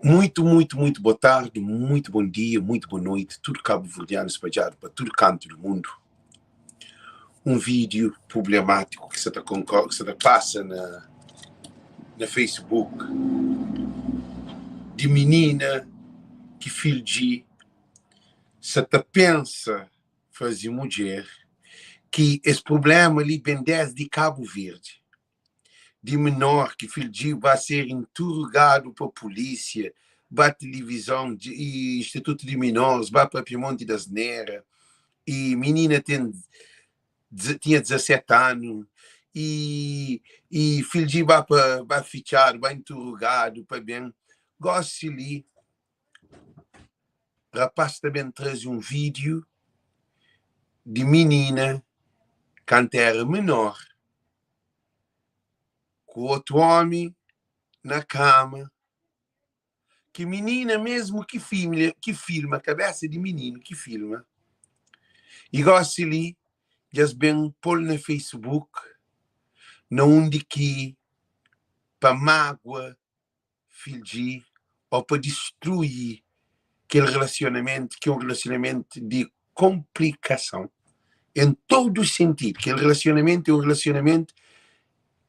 Muito, muito, muito boa tarde, muito bom dia, muito boa noite, tudo cabo-verdiano espalhado para tudo canto do mundo. Um vídeo problemático que está que está passa na na Facebook de menina que filho sa ta pensa faze mudjer ki es problema li ben desdi Cabo Verde di menor ki fildjiu ba ser interrogadu pa polícia ba tilivizon i instituto di menores ba papia monti di asnera i minina ten tinha 17 anu i i fildjiu ba pa ba fitxadu ba interrogadu pa ben gosi li Rapaz ta ben traze un vídiu di minina kantu era menor ku otu ómi na kama ki minina mesmu ki filma ki filma kabesa di mininu ki filma i gosi li dja es ben pô-l na facebook na undi ki pa mágua fidji ô pa distrui kel relasionamentu ki é un relasionamentu di konplikason en todu sentidu. Kel relasionamentu é un relasionamentu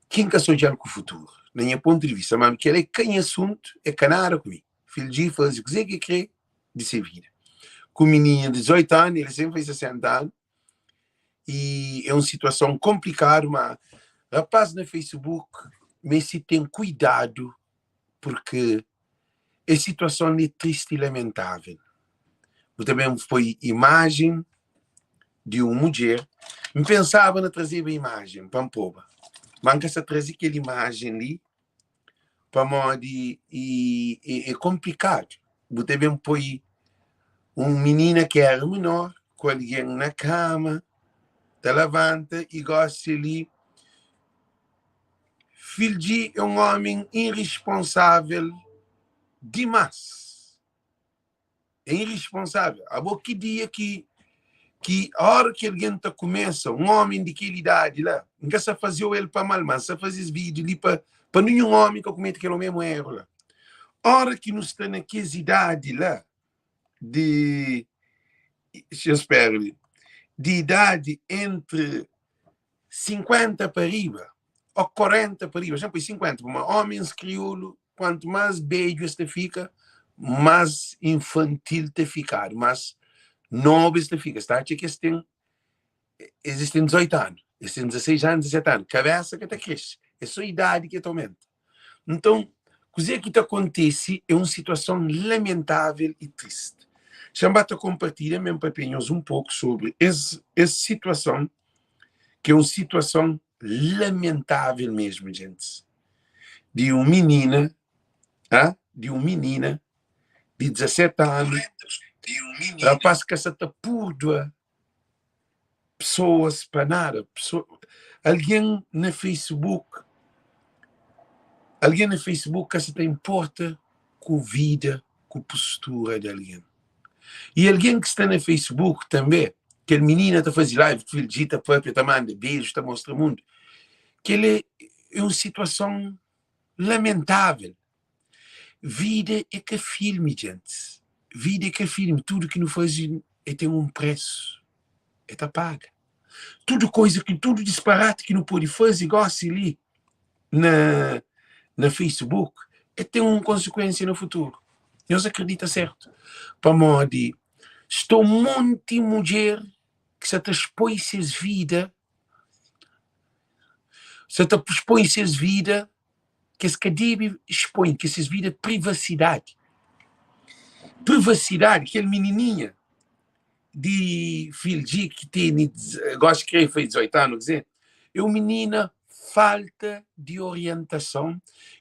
ki N ka sta odja-l ku futuru, na nha pontu di vista. Má kel-la é ka nha asuntu, é ka nada ku mi. Fidji faze kuzê ki el krê di se vida. Ku mininha di 18 anu, el sen faze 60 anu, i é un situason konplikadu ma rapaz na facebook meste ten kuidadu purki es situason li é tristi i lamentavel bu ta ben poi imajen di un mudjer N pensaba na trazeba imajen pa N poba ma N ka sa traze kel imajen li pamodi é konplikadu bu ta ben poi un minina ki éra menor ku algen na kama ta labanta i gosi li Fildji é un ómi irresponsável dimás. É irresponsável. Abo ki dia ki ki ora ki algen ta kumesa, un ómi di kel idadi la, N ka sa faze-u el pa mal, ma N sa faze es vídiu li pa pa ninhun ómi ka kumete kel mésmu éru la. Ora ki nu sta na kes idadi la di, xa spera li, di idadi entri 50 pa riba ô 40 pa riba, xa N poi 50 pamodi ómis kriolu kuantu más bedju es ta fika, más infantil ta fikadu, más nobu es ta fika. Es ta atxa ki es ten, es ten 18 anu, es ten 16 anu, 17 anu, kabésa ka ta kresce, é sô idadi ki ta aumenta. Nton, kuzê ki ta kontise é un situason lamentável i tristi. Xa N ba ta konpartilha mi N papia nhos un poku sobri es es situason ki é un situason lamentável mesmu, gentis, di un minina, ah, di un minina di 17 anu, rapás ka sa ta púrdua pesoas pa nada, algen na facebook, algen na facebook ka sa ta inporta ku vida, ku postura di algen. I algen ki sta na facebook tanbe, kel minina ta faze live, fidji ta papia, ta manda beju, ta mostra mundu, kel é un situason lamentável. Vida é ka filmi djentis, vida é ka filmi, tudu ki nu faze e ten un presu, e ta paga. Tudu koiza ki, tudu disparati ki nu pode faze gosi li na na facebook e ten un konsekuensia na futuru. Nhos akredita sertu? Pamodi sta un monti mudjer ki sa ta spoi ses vida, sa ta spoi ses vida ki es ka debe expõe, ki ses vida privasidadi. Privasidadi, kel minininha di Fildji ki tene, gosi kre fai 18 anu, kze, é un minina falta di orientason,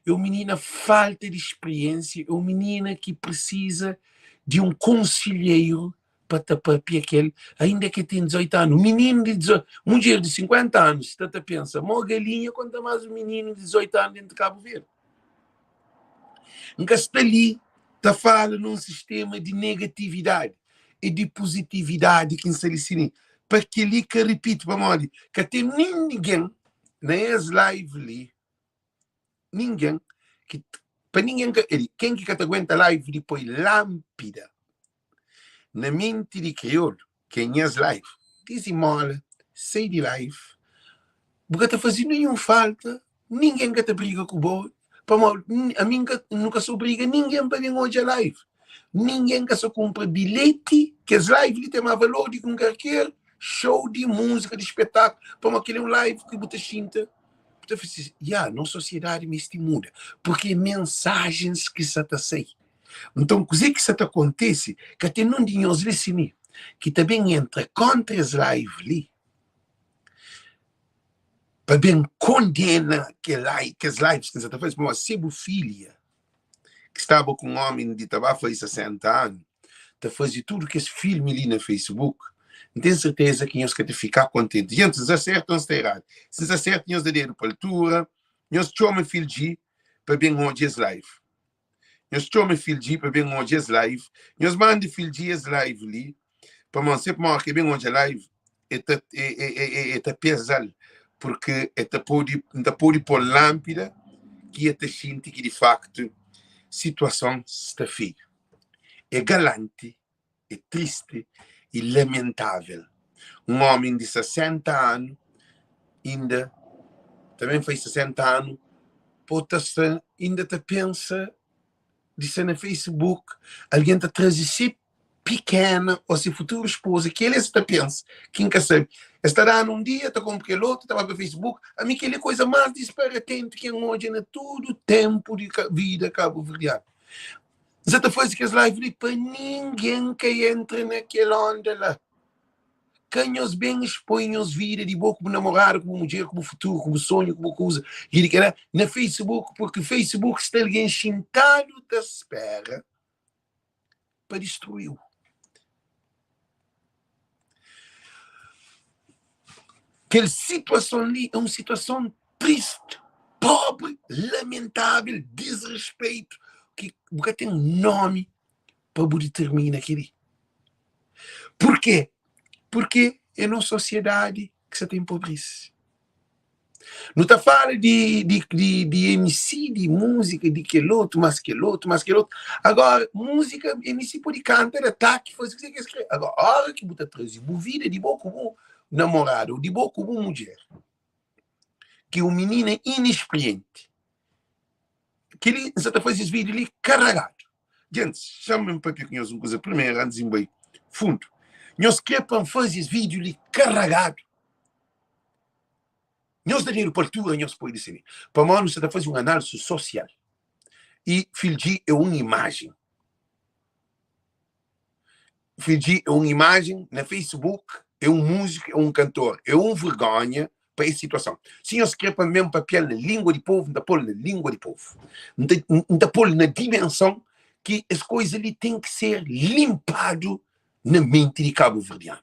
é un minina falta di spriensia, é un minina ki prisiza di un konsilheiru pa ta papia kel, ainda ke ten 18 anu, mininu di 18, mudjer di 50 anu sta ta pensa mo galinha konta mas un mininu di 18 anu dentu Kabu Verdi. N ka sta li ta fala nun sistema di negatividadi, é di positividadi ki N sta li sini, pa keli ka ripiti, pamodi ka ten ningen na es live li, ningen ki. Pa ningen ka el ken ki ka ta aguenta live di poi lanpida na menti di kriolu ki é nhas live dizimola sai di live bu ka ta faze ninhun falta ningen ka ta briga ku bo pamodi ami nka nu ka sa obriga ningen pa ben odja live ningen ka sa kunpra bilheti kes live li ten ma valor di ki un karker show di múzika di spetaklu pamodi kel é un live ki bu ta xinta Bu ta fla si, ya, nos sosiedadi meste muda, purki é mensajens ki sa ta sai. Nton, kuzê ki sa ta kontese, ka ten nun di nhos li si mi ki ta ben entra kóntra es live li pa ben kondena kes lives ki N sa ta faze, pamodi se bu filha ki staba ku un ómi di ta ba faze 60 anu ta faze tudu kes filmi li na Facebook, N ten serteza ki nhos ka ta fika kontenti. Jenti, N sta sertu ô N sta eradu? Si N sta sertu, nhos da dedu pa altura, nhos txoma Fildji pa ben odja es live. Nhos txoma Fildji pa ben odja es live. Nhos manda Fildji es live li, pamodi se pamodi ki ben odja live, e ta, e, e, e, e, e ta peza-l, porque e ta pode, N ta pode pô lânpida ki e ta xinti ki di faktu situason sta feiu. É galanti, é tristi i lamentável un ómi di 60 anu inda ta ben fai 60 anu pô ta sta inda ta pensa di sta na Facebook algen ta traze se pikena ô se futuru spoza kel es ta pensa ki N ka sabe es ta danu un dia ta konpo kel otu ta ba pa Facebook ami kel é koza más disparatentu ki N odja na tudu tenpu di vida kabuverdianu N sa ta faze kes live li pa ningen ka entra na kel onda la Ka nhos ben expoi nhos vida di bo ku bu namoradu ku bu mudjer ku bu futuru ku bu sonhu ku bu kuza i di kela na Facebook porque Facebook sta algen xintadu ta spera pa distruiu. Kel situason li é un situason tristi, pobri, lamentavel, disrespeitu ki bu ka ten nomi pa bu ditermina kel-li. Purkê? Purkê é nos sosiedadi ki sa ta enpobrese. Nu ta fala di, di, di, di MC, di múzika, di kel otu, mas kel otu, mas kel otu. Agora, múzika, MC pode kanta, da taki, faze kuzê ki es kre. Agora, ora ki bu ta traze bu vida di bo ku bu namorada ou di bo ku bu mudjer, ki un minina inexperienti, Kel-li, N sa ta faze es vídiu li karagadu. Gentis, xama-m papia ku nhos un kuza primeru antis di N bai fundu. Nhos krê pa N faze es vídiu li karagadu? Nhos da dedu pa altura, nhos poi di si li. Pamodi nu sa ta faze un análisi sosial. I Fildji é un imajen. Fidji é un imajen na Facebook, é un múziku, é un kantor, é un vergonha pa es situason. Si nhos kre pa N ben papia-l na língua di povu, N ta pô-l na língua di povu. N ta, N ta pô-l na dimenson ki es koiza li ten ki ser linpadu na menti di kabuverdianu.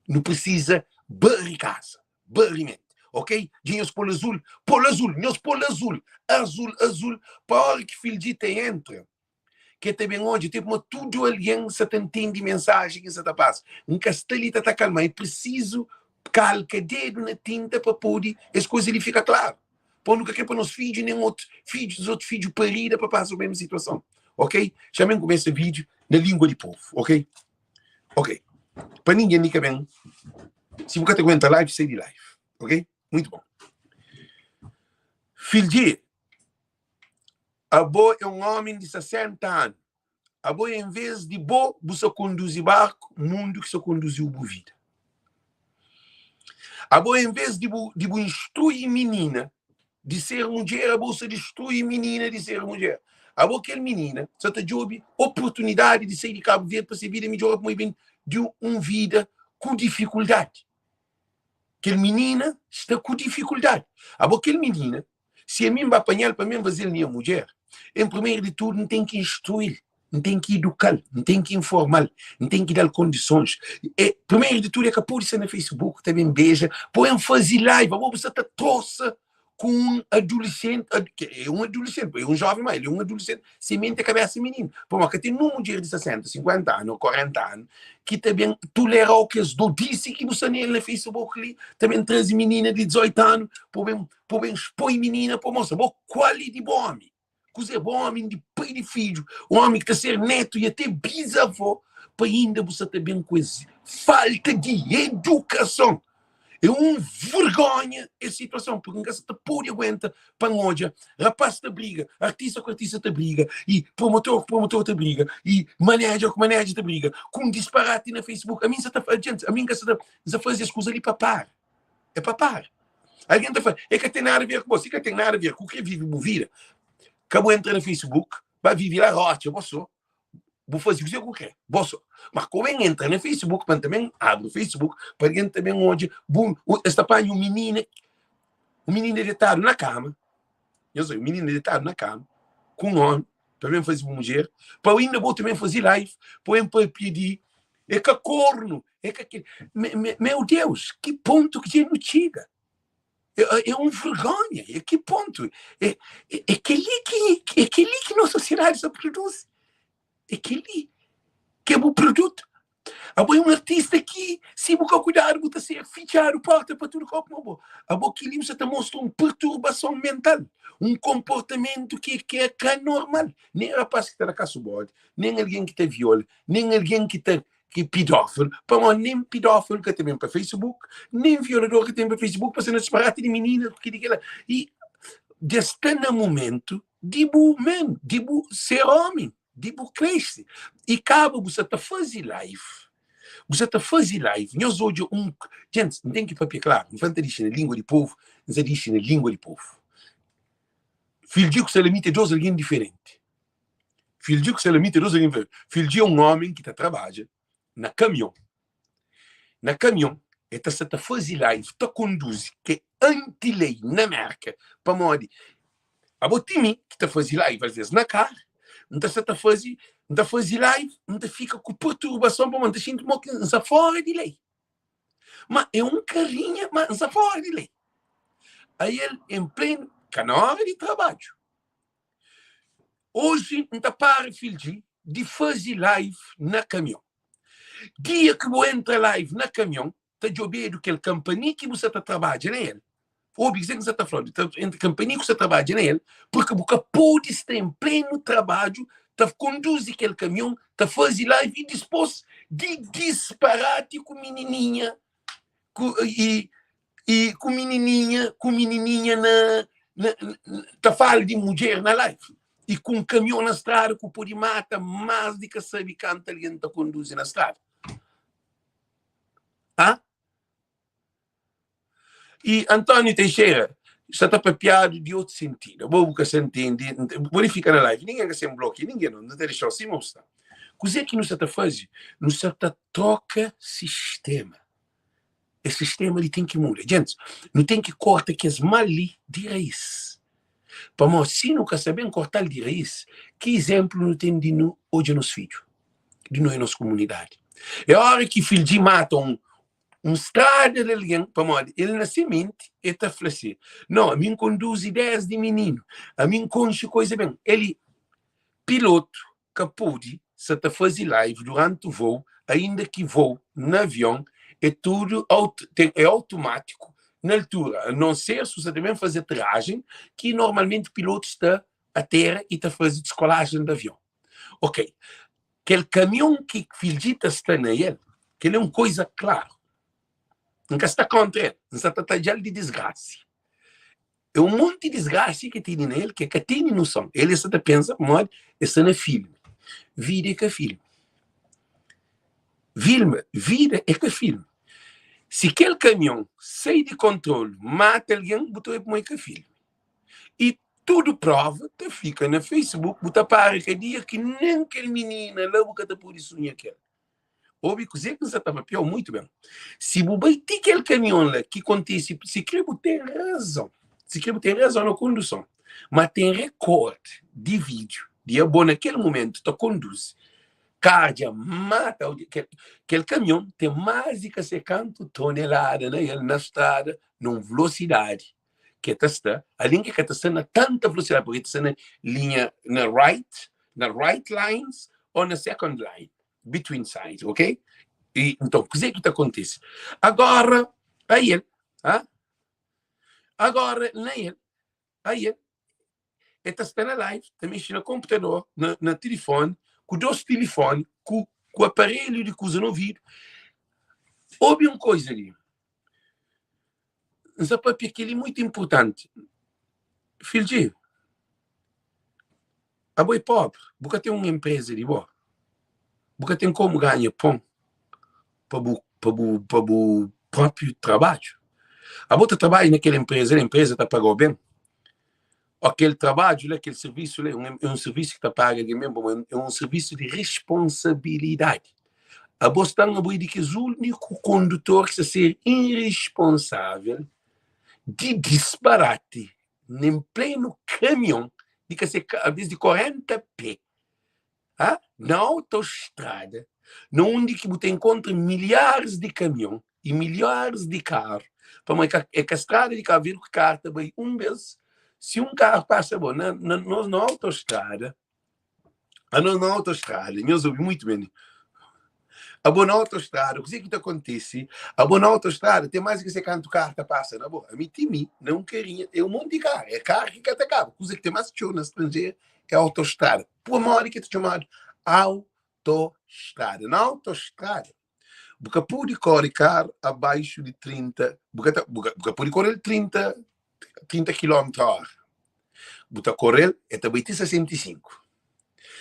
Nu prisiza bari kaza, bari menti, ok? Dja nhos pô-l azul? Pô-l azul, nhos pô-l azul, azul, azul, pa óra ki Fildji ta entra, ke ta ben odja te kuma tudu algen sa ta ntende mensajen ki sa ta pasa. N ka sta li ta ta-kal, ma é prisizu kalka dedu na tinta pa pode es kuza li fika klaru. Pa nu ka kre pa nos fidju nen otus fidjus di otus fidju parida pa pasa mesmu situason. Ok? Xa-m N kumesa vídiu na língua di povu, ok? Ok. Pa ningen li ka ben, si bu ka ta aguenta live, sai di live, ok? Muitu bon. Fildje. Abo é un ómi di 60 anu. Abo en vês di bo bu sa konduzi barku, mundu ki sa konduzi-u bu vida. Abo en vês di bu di bu instrui minina di ser mudjer, abo sa distrui minina di ser mudjer. Abo kel minina sa ta djobe oportunidadi di sai di Kabu Verdi pa se vida midjora pamodi ben di un vida ku difikuldadi. Kel minina sta ku difikuldadi. Abo kel minina Si ami N ba panha-l pa mi N faze-l nha mudjer, en primeru di tudu N ten ki instrui-l, N ten ki iduka-l, N ten ki informa-l, N ten ki da-l kondisons. E, primeru di tudu, e ka pode sta na Facebook ta ben beja, pô N faze live, abo bu sta ta trosa ku un adulesenti, é un adulesenti, é un joven ma el é un adulesenti, se menti é kabesa mininu. Pamodi ka ten nun mudjer di 60, 50 anu, 40 anu ki ta ben tolera-u kes dodisi ki bu sta nel na Facebook li, ta ben traze minina di 18 anu, pô ben Pô ben spoi minina pô mostra bo kual e di bo omi. Kuzê? Bo ómi di pai di fidju, ómi ki ta ser nétu i até bizavó, pa inda bu sa ta ben ku es falta di edukason. É un vergonha es situason, porque N ka sa ta pode aguenta pa N odja rapaz ta briga, artista ku artista ta briga, i promotor ku promotor ta briga, i manager ku manager ta briga, ku un disparati na Facebook. Ami N sa ta, gente, ami N ka sa ta, N sa faze es kuza li pa para. É pa para. Algen ta fla, é ka ten nada a ver ku bo. Si ka ten nada a ver ku kre vive bu vida, ka bu entra na Facebook, ba vive la rotxa bo so, bu faze kuzê ku kre, bo so. Ma ku ben entra na Facebook, pa N tanben abri Facebook, pa algen tanben odja, bu, es ta panha un minina, un minina detadu na kama, nhos obi, un minina detadu na kama, ku un omi, pa ben faze bu mudjer, pa inda bo tanben faze live, pa ben papia di, é ka kornu, É ka kel. Meu Deus, ki pontu ki dja nu txiga? É, é un vergonha. É ki pontu? É, é, é kel-li ki, é kel-li ki nos sosiedadi sta produzi. É kel-li ki é bu produtu. Abo é un artista ki, si bu ka kuidadu, bu ta ser fitxadu porta pa tudu kau kuma bo. Abo kel-li bu sta ta mostra un perturbason mental, un konportamentu ki, ki é ka normal. Nen rapaz ki ta da kasu bodi, nen algen ki ta viola, nen algen ki ta ki pidófilu, pamodi nen pidófilu ka ta ben pa Facebook, nen violador ka ta ben pa Facebook pa sta na disparati di minina ku kili kila. I dja sta na mumentu di bu men, di bu ser omi, di bu krese. I kaba bu sa ta faze live, bu sa ta faze live, nhos odja un, gentis, N ten ki papia klaru, N fla N ta dixi na lingua di povu, N sa dixi na lingua di povu. Fildji ku Salamita é dos algen diferenti. Fildji ku Salamita é dos algen diferenti. Fildji é un ómi ki ta trabadja na kamion. Na kamion, el ta sta ta faze live, ta konduzi, ki é anti-lei na Mérka. Pamodi abo ti mi ki ta faze live alvês na kar, N ta sta ta faze, N ta faze live, N ta fika ku perturbason pamodi N ta xinti mo ki N sta fóra di lei. Ma é un karinha, ma N sta fóra di lei. Ael, en plenu, ka na óra di trabadju. Oji N ta para fildji di faze live na kamion. Dia ki bu entra live na kamion, ta djobedu kel kanpani ki bu sa ta trabadja na el. Obi kuzê ki N sa ta fla-u, ta entra kanpani ki bu sa ta trabadja na el, purki bu ka pode sta en plenu trabadju ta konduzi kel kamion, ta faze live i dispôs di disparati ku minininha ku i i ku minininha ku minininha na, na, na ta fala di mudjer na live i ku un kamion na strada ku pode mata más di ka sabe kantu algen ta konduzi na strada. Ha? I António Teixeira sta ta papiadu di otu sentidu. Abo bu ka sa ntende, bu pode fika na live, ningen ka sen blokia ningen, no ta dexau sima bu sta. Kuzê ki nu sta ta faze? Nu sta ta troka sistema. Es sistema li ten ki muda. Gentis, nu ten ki korta kes mal li di rais. Pamodi si nu ka sta ben korta-l di rais, ki izénplu nu ten di nu odja nos fidju, di nu odja nos komunidadi? É óra ki fidji mata un un strada di algen, pamodi el na se menti el ta fla si, no, ami N konduzi désdi mininu, ami N konxe koza ben. El e pilotu ka pode sa ta faze live durante voo, ainda ki voo na avion é tudu é automatiku na altura, a non ser si bu sa ta ben faze aterrajen, ki normalmenti pilotus ta atera y ta faze diskolajen di avion. Ok, kel kamion ki Fildjita sta na el, kel é un koiza klaru, N ka sta kontra el, N sa ta tadja-l di disgrasi. É un monti disgrasi ki tene na el ki el ka tene noson. El sta ta pensa pamodi el sta na filmi. Vida é ka filmi. Vilma, vida é ka filmi. Si kel kamion sai di kontrolu, mata algen, bu ta obi pamodi é ka filmi. I tudu prova ta fika na Facebook, bu ta para kadia ki nen kel minina la bu ka ta pode sunha ku el. Obi kuzê ki N sa ta papia-u muitu ben. Si bu bai ti kel kamion la ki kontise, si kre bu ten razon, si kre bu ten razon na konduson, ma ten rekord di vídiu di abo na kel mumentu ta konduzi, kar dja mata kel, kel kamion ten más di ka se kantu tonelada na el na strada na un vlosidadi ki ta sta, alén ki ka ta sta na tanta velosidadi, porque ta sta na linha na right, na right lines ou na second line, between sides, ok? E, então, kuzê ki ta kontise? Agora, aí el, ah? Agora, na el, aí el, El ta sta na live, ta mexe na konputador, na, na tilifoni, ku dos tilifoni, ku, ku aparelhu di kuza na ovidu. Obi un koiza li. N sta papia kel-li mutu inpurtanti. Fidji, abo é pobri, bu ka ten un enpreza di bo, bu ka ten komu ganha pon pa bu, pa bu, pa bu propriu trabadju. Abo ta trabadja na kel enpreza la, enpreza ta pagau ben. Ó kel trabadju la, kel sirvisu la, é un sirvisu ki ta paga algen ben, pamodi é un sirvisu di responsabilidadi. Abo sta abo é di kes úniku kondutor ki sta ser iresponsável di disparati nen plenu kamion di ka se alvês di 40 pé Ha? Na autostrada, na undi ki bu ta enkontra milharis di kamion i milharis di karu, pamodi ka, é ka strada di Kabu Verdi ki karu ta bai un bês, si un karu pasa bo na, na, nos na autostrada, anos na autostrada, nhos obi muitu ben li, abo na autostrada, kuzê ki ta kontise? Abo na autostrada ten más di ki se kantu karu ta pasa na bo. Ami ti mi, na un karinha, é un monti di karu, é karu ki ka ta kaba. Kuza ki ten más txeu na stranjeru é autostrada. Pamodi ki ta txomadu autostrada? Na autostrada, bu ka pode kóre karu abaixu di 30, bu ka ta, bu ka, bu ka pode kóre-l 30, 30 kilómetru óra. Bu ta kóre-l, el ta bai ti 65.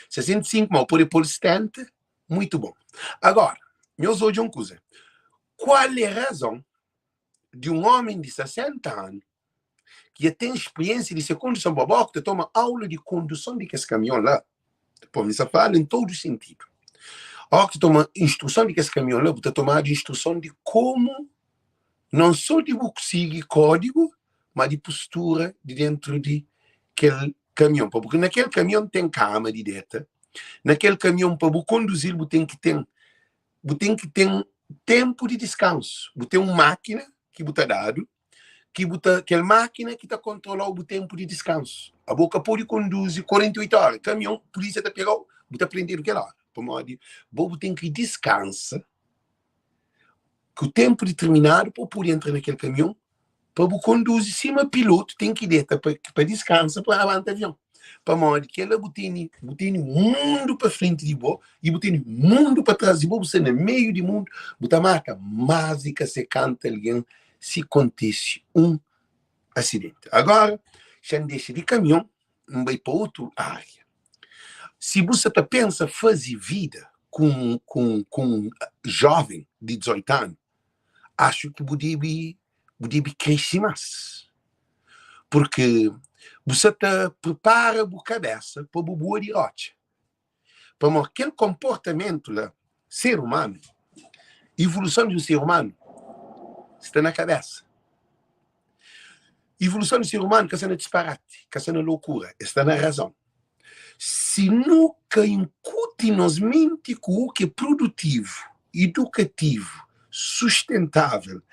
65, ma bu pode pô-l 70, muitu bon. Agora, nhos odja un kuza, kual é razon di un ómi di 60 anu ki dja ten spriensia di se konduson pa bo ki ta toma aula di konduson di kes kamion la, pô, mi sa fala en todu sentidu. Óras ki ta toma instruson di kes kamion la, bu ta tomadu instruson di komu non sô di bu sigi kódigu, má di postura di dentru di kel kamion. Pabia na kel kamion ten kama di deta, na kel kamion pa bu konduzi-l bu ten ki ten bu ten ki ten tenpu di diskansu. Bu ten un mákina ki bu ta dadu ki bu ta kel mákina ki ta kontrola-u bu tenpu di diskansu. Abo ka pode konduzi 48 óra. Kamion, pulísia ta pega-u, bu ta prendedu kel óra. Pamodi bo bu ten ki diskansa ku tenpu diterminadu pa bu pode entra na kel kamion pa bu konduzi sima pilotu ten ki deta pa, pa diskansa pa labanta avion. Pamodi kela bu tene bu tene mundu pa frenti di bo i bu tene mundu pa tras di bo, bu sta na meiu di mundu, bu ta mata más di ka se kanta algen si kontise un asidenti. Agora, xa N dexa di kamion, N bai pa otu ária. Si bu sa ta pensa faze vida ku un, ku un, ku un jóven di 18 anu, axu ki bu debe, bu debe krese más. Purki bu sa ta pripara bu kabésa pa bu bua di rótxa. Pamodi kel konportamentu la, ser umanu, ivoluson di un ser umanu sta na kabésa. Ivoluson di ser umanu ka sta na disparati, ka sta na lokura, el sta na razon. Si nu ka inkuti nos menti ku u ki é produtivu, idukativu, sustentável,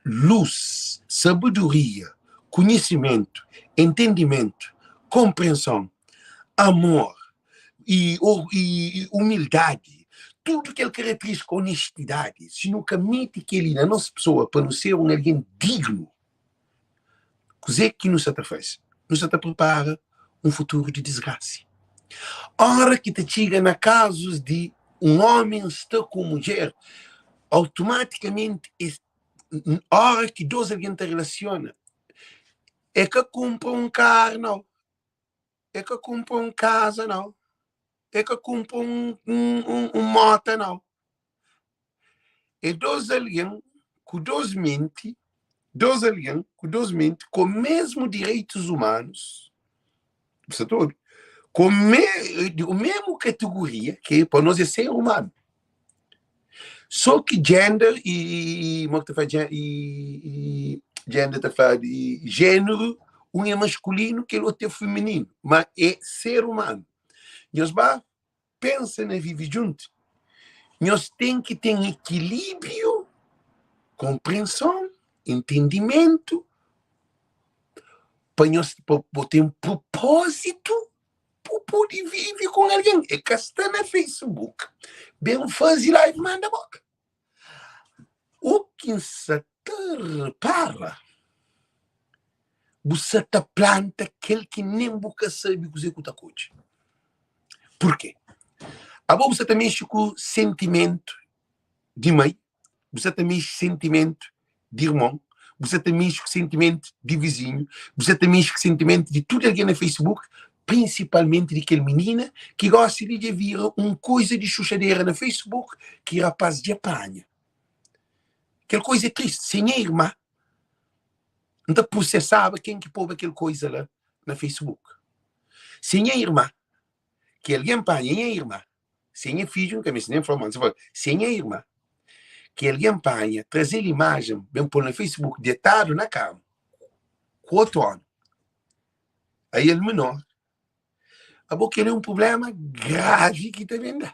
lus, sabedoria, konhisimentu, entendimentu, konprenson, amor i i umildadi, tudu kel karakterístika, onestidadi, si nu ka mete kel-li na nos pesoa pa nu ser un algen dignu, kuzê ki nu sta ta faze? Nu sta ta pripara un futuru di disgrasa. Óra ki ta txiga na kazus di un ómi sta ku un mudjer, automatikamenti es óra ki dôs algen ta relasiona, é ka kunpra un karu nau. É ka kunpra un kaza nau. É ka kunpra un, un, un, un mota nau. É dos algen ku dos menti, dos algen ku dos menti ku mesmu direitus umanus, bu sa ta obi? Ku me, di mesmu kategoria, ki pa nos é ser umanu. Só ki gender i, i, mo ki ta fla, i, i gender ta fla di jéneru, un é maskulinu, kel otu é femininu, ma é ser umanu. Nhos ba pensa na vive djuntu, nhos ten ki ten ekilíbriu, konprenson, entendimentu, pa nhos pa bo ten propózitu bu pode vive ku un algen. É ka sta na Facebook, ben faze live manda boka. U ki N sa ta repara. Bu sa ta planta kel ki nen bu ka sabe kuzê ku ta kodje. Purkê? Abo bu sa ta mexe ku sentimentu di mai, bu sa ta mexe sentimentu di irmon, bu sa ta mexe ku sentimentu di vizinhu, bu sa ta mexe ku sentimentu di tudu algen na Facebook, prinsipalmenti di kel minina ki gosi li dja vira un koiza di xuxadera na Facebook ki rapaz dja panha. Kel koiza é tristi. Se nha irma, N ta prusesaba ken ki poba kel koiza la na Facebook. Se nha irma, ki algen panha nha irma, Se nha fidju, N ka meste nen fla ma, N sa fla, se nha irma, ki algen panha, traze-l imajen, ben pô-l na Facebook, detadu na kama, ku otu ómi, aí el menor, abo kel-li é un prubléma gravi ki ta ben da,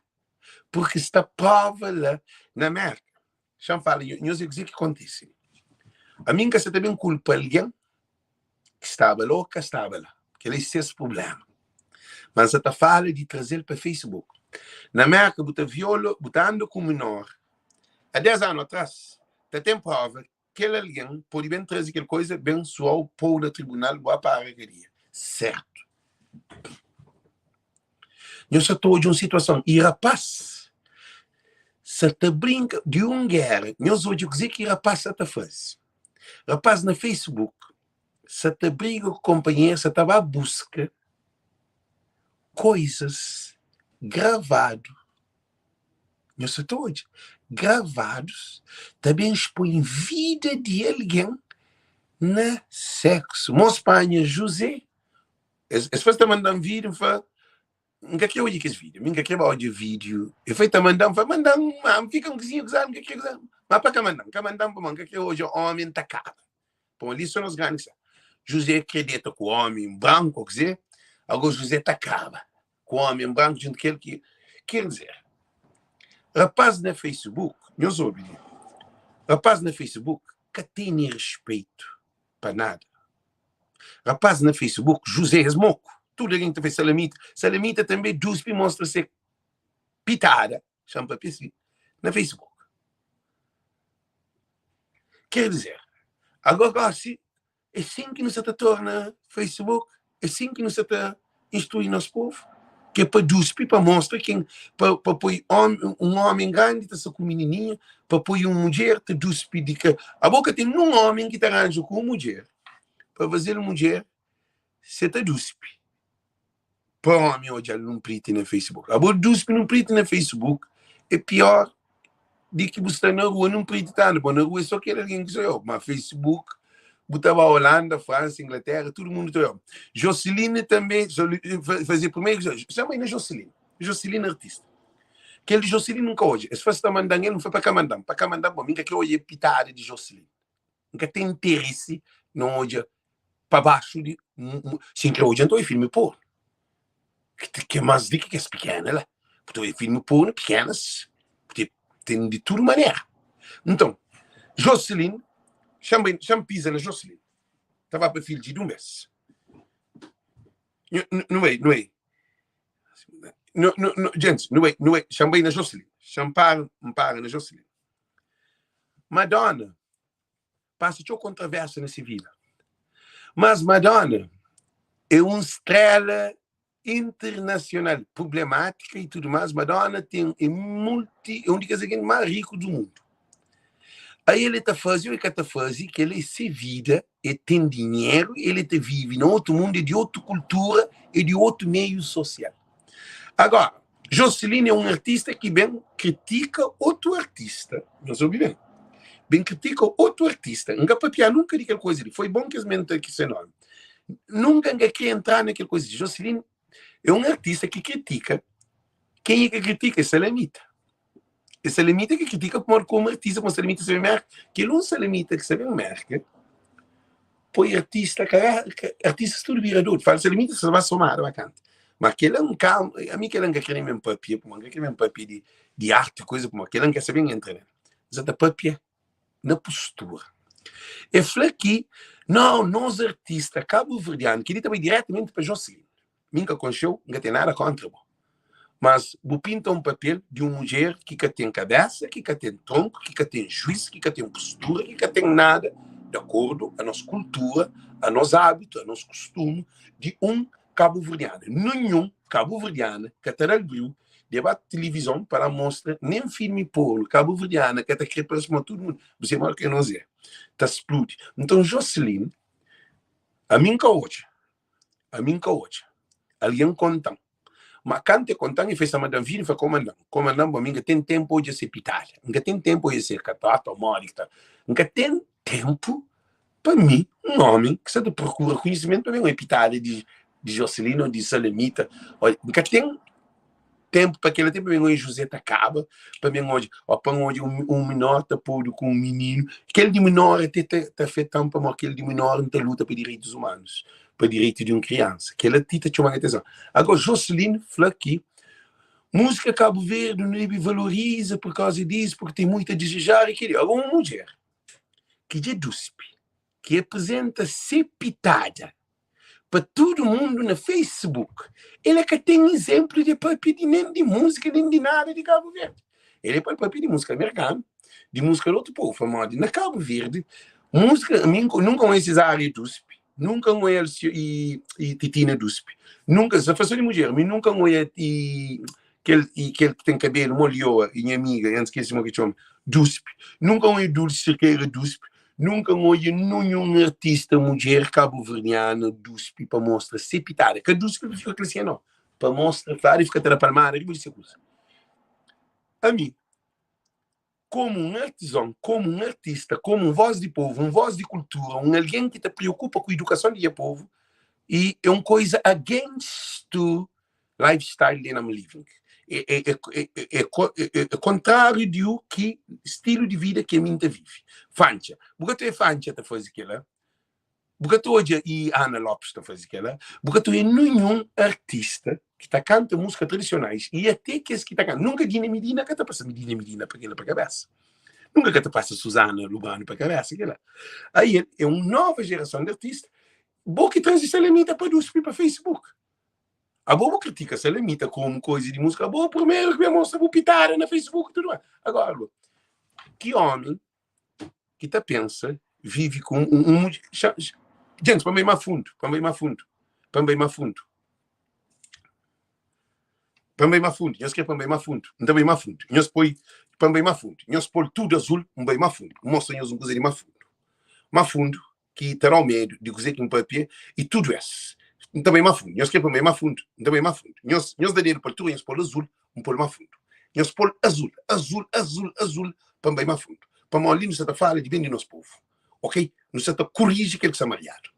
purki sta prova la na Mérka. Xa-m fala nhos é kuzê ki kontise. Ami N ka sa ta ben kulpa algen ki staba la ô ka staba la. Kel-la é ses prubléma. Ma N sa ta fala di traze-l pa Facebook. Na Mérka bu ta viola, bu ta anda ku menor a 10 anu atras, ta ten prova kel algen pode ben traze kel koiza, ben sua-u, pô-u na tribunal, bu ba para kadia. Sertu. Nhos sa ta odja un situason i rapaz sa ta brinka di un géra. Nhos odja kuzê ki rapaz sa ta faze. Rapaz na Facebook sa ta briga ku konpanheru, sa ta ba buska koizas gravadu. Nhos sa ta odja gravadus ta ben spoi vida di algen na seksu. Mos panha Juzé Es, es faz ta mandam vídeo, N fla, N ka kre odja kes vídeo, mi N ka kre ba odja vídeo. E foi ta mandam, N fla, mandam, ma N fika un kuzinha kuzadu, N ka kre kuzadu. Ma pa ka mandam, ka mandam pamodi N ka kre odja omi N ta kaba. Pamodi li so nos grandi ki sta. José kre deta ku omi branku o kuze, ago José ta kaba ku omi branku djuntu kel ki. Ker dizer, rapaz na Facebook, nhos obi li, rapaz na Facebook ka tene respeitu pa nada. Rapaz na Facebook, José, es moku. Tudu algen ki ta fai salamita. Salamita tanbe duspi mostra se pitada, xa-m papia si, na Facebook. Ker dizer, agora gosi, é sin ki nu sa ta torna Facebook, é sin ki nu sa ta instrui nos povu, ki é pa duspi, pa mostra ken, pa, pa poi omi, un omi grandi ta sta ku minininha, pa poi un mudjer ta duspi di ka. Abo ka ten nun omi ki ta ranja ku un mudjer pa faze-l mudjer se ta duspi pa omi odja-l nun priti na Facebook. Abo duspi nun priti na Facebook é pior di ki bu sta na rua nun priti ta anda, bo na rua é so kel algen ki sa oiau, ma Facebook bu ta ba Holanda, Fransa, Inglaterra, tudu mundu ta oiau. Joseline tanbe faze primeru, chama na Joseline, Joseline artista. Kel di Joseline nunka odja, es fla si ta mandan el, n fla pa ka mandan, pa ka mandan, bo mi nka kre odja pitada di Joseline. N ka ten interesi na odja pa baxu di si N kre odja N ta odja filmi pornu ki é más di ki kes pikena la bu ta odja filmi pornu pikenas ten di tudu manera nton Jocelyn xa-m piza na Jocelyn ta ba pa fidju di un bes nu bai nu bai gentis nu bai nu bai xa-m bai na Jocelyn xa-m para N para na Jocelyn Madonna pasa txeu kontroversia na se vida. Mas Madonna é un strela internasional, problemátika y tudu más. Madonna ten é multi é un di kes algen más riku di mundu. Aí el ta faze ou el ka ta faze, kel-la é se vida, el ten dinheru, el ta vive na otu mundu, é di otu kultura, é di otu meiu sosial. Agora, Joseline é un artista ki ben kritika otu artista, nhos obi ben, ben kritika otu artista, N ka papiá nunka di kel koza li, foi bon ki es menta ki se nomi, nunka N ka kre entrá na kel koza li, Joseline é un artista ki kritika, kenha ki kritika? É Salamita, é Salamita ki kritika pamodi komu artista, komu Salamita sabe Merka, kel un Salamita ki sabe Merka, poi artista ka artistas tudu bira dodu fala salamita sa ba somada ba kanta ma kela n ka ami kela n ka kre nen papia pamodi n ka kre nen papia di di arti koisa pamodi kela n ka sabe n entra nel n sa ta papia na postura e fla ki não nos artista kabuverdianu keli ta bai diretamenti pa Jocelyn Mi N ka konxe-u, N ka ten nada kóntra bo. Mas bu pinta un papel di un mudjer ki ka ten kabésa, ki ka ten tronku, ki ka ten juís, ki ka ten postura, ki ka ten nada. Di akordu a nos kultura, a nos abitu, a nos kustumu di un kabuverdiana. Ninhun kabuverdiana ka ta da-l briu de ba tilivizon pa la mostra nen filmi pornu. Kabuverdiana ka ta kre parse ma tudu mundu. Bu sabe modi ki nos é. Ta spludi. Nton Joseline, ami N ka odja, ami N ka odja. Algen konta-m. Ma kantu e konta-m, e fla sama Davi, e fla, Komandan, komandan, bo mi N ka ten tenpu odja se pitada, N ka ten tenpu odja se katota o modi ki ta. N ka ten tenpu pa mi, un omi ki sta ta prokura konhisimentu, pa ben odja pitada di di Joselina o di Salamita. O, N ka ten tenpu pa kila, ten pa ben odja José ta kaba, pa ben odja, o pa N odja un un menor ta podu ku un mininu. Kel di menor ate ta ta afeta-m, pamodi kel di menor N ta luta pa direitus umanus. pa direitu di un kriansa. Kel-la ti ta txoma-m atenson. Agora, Joseline fla ki múzika Kabu Verdi nu debe valoriza pur kauza disu, purki ten muitu a dizejar i kel-li. Agora, un mudjer ki dja duspi, ki aprizenta se pitada pa tudu mundu na Facebook, el ka ten izénplu di papia di nen di múzika nen di nada di Kabu Verdi. El é pa papia di múzika merkanu, di múzika di otu povu, pamodi na Kabu Verdi, múzika, ami nunka N obi Cesária duspi, Nunka N oiá-l si i i Titina duspi. Nunka, sa fla so di mudjer, mi nunka N oiá i kel i kel ki ten kabelu mo lioa, i nha amiga, N skese mo ki txoma, duspi. Nunka N oiá Dulce Cerqueira duspi. Nunka N oiá nunhun artista mudjer kabuverdiana duspi pa mostra se pitada. Ka duspi pa fika klasia nau, pa mostra fladu i fika ta da palmada riba di se kusa. Ami. Komu un artizon, komu un artista, komu un vós di povu, un vós di kultura, un algen ki ta preokupa ku idukason di nha povu, i é un koiza against to lifestyle that I'm living. É, é, é, é, é, é kontráriu di u ki stilu di vida ki ami N ta vive. Fantxa, bu ka ta oia Fantxa ta faze kela? Bu ka ta odja i Ana Lopes ta faze kela? Bu ka ta oia ninhun artista ki ta kanta múzika tradisionais i ate kes ki ta kanta. Nunka Dina Medina ka ta pasa Dina Medina pa kela pa kabesa. Nunka ka ta pasa Suzana Lubano pa kabesa kela. Aí el é un nova gerason di artista. Bo ki traze Salamita pa duspi pa Facebook. Abo bu kritika Salamita komu koiza di múzika. Abo primeru ki ben mostra bu pitada na Facebook tudu mais. Agora, ki omi ki ta pensa vive ku un, un, un Gente, pa bai ma fundu, pa bai ma fundu, pa bai ma fundu. Pa bai ma fundu, nhos kre pa bai ma fundu, N ta bai ma fundu. Nhos poi pa bai ma fundu, nhos pol tudu azul, N bai ma fundu. N mostra nhos un kuza di ma fundu. Ma fundu ki ta da-u medu di kuzê ki N papia i tudu es. N ta bai ma fundu. Nhos kre pa N bai ma fundu? N ta bai ma fundu. Nhos, nhos da dedu pa altura, nhos pô-l azul, N pô-l ma fundu. Nhos pô-l azul, azul, azul, azul, pa N bai ma fundu. Pamodi li nu sta ta fala di ben di nos povu, ok? Nu sta ta koriji kel ki sta mariadu.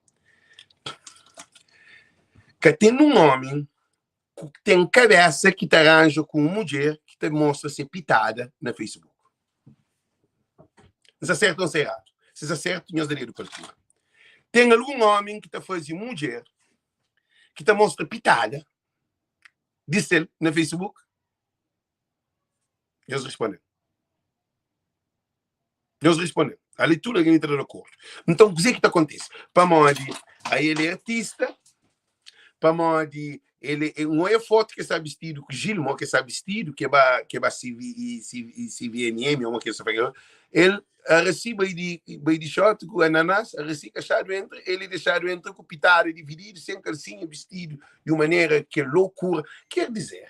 Ka ten un ómi ku ten kabésa ki ta ranja ku un mudjer ki ta mostra se pitada na Facebook. N sta sertu ô N sta eradu? Si N sta sertu, nhos da dedu pa altura. Ten algun ómi ki ta faze mudjer ki ta mostra pitada di sel na Facebook? Nhos responde. Nhos responde. Ali tudu algen ta da di akordu. Nton, kuzê ki ta kontise? Pamodi a el é artista, pamodi el é, N oia fotu ki el sta bistidu ku Gil, mo ki el sta bistidu, ke ba, ke ba CV, CV, CVMM, mo ki el sta fla, el arasi bai di, bai di short ku ananás, arasi ka xadu entra, el é dexadu entra ku pitada divididu, sen kalsinha, bistidu di un manera ki é lokura. Ker dizer,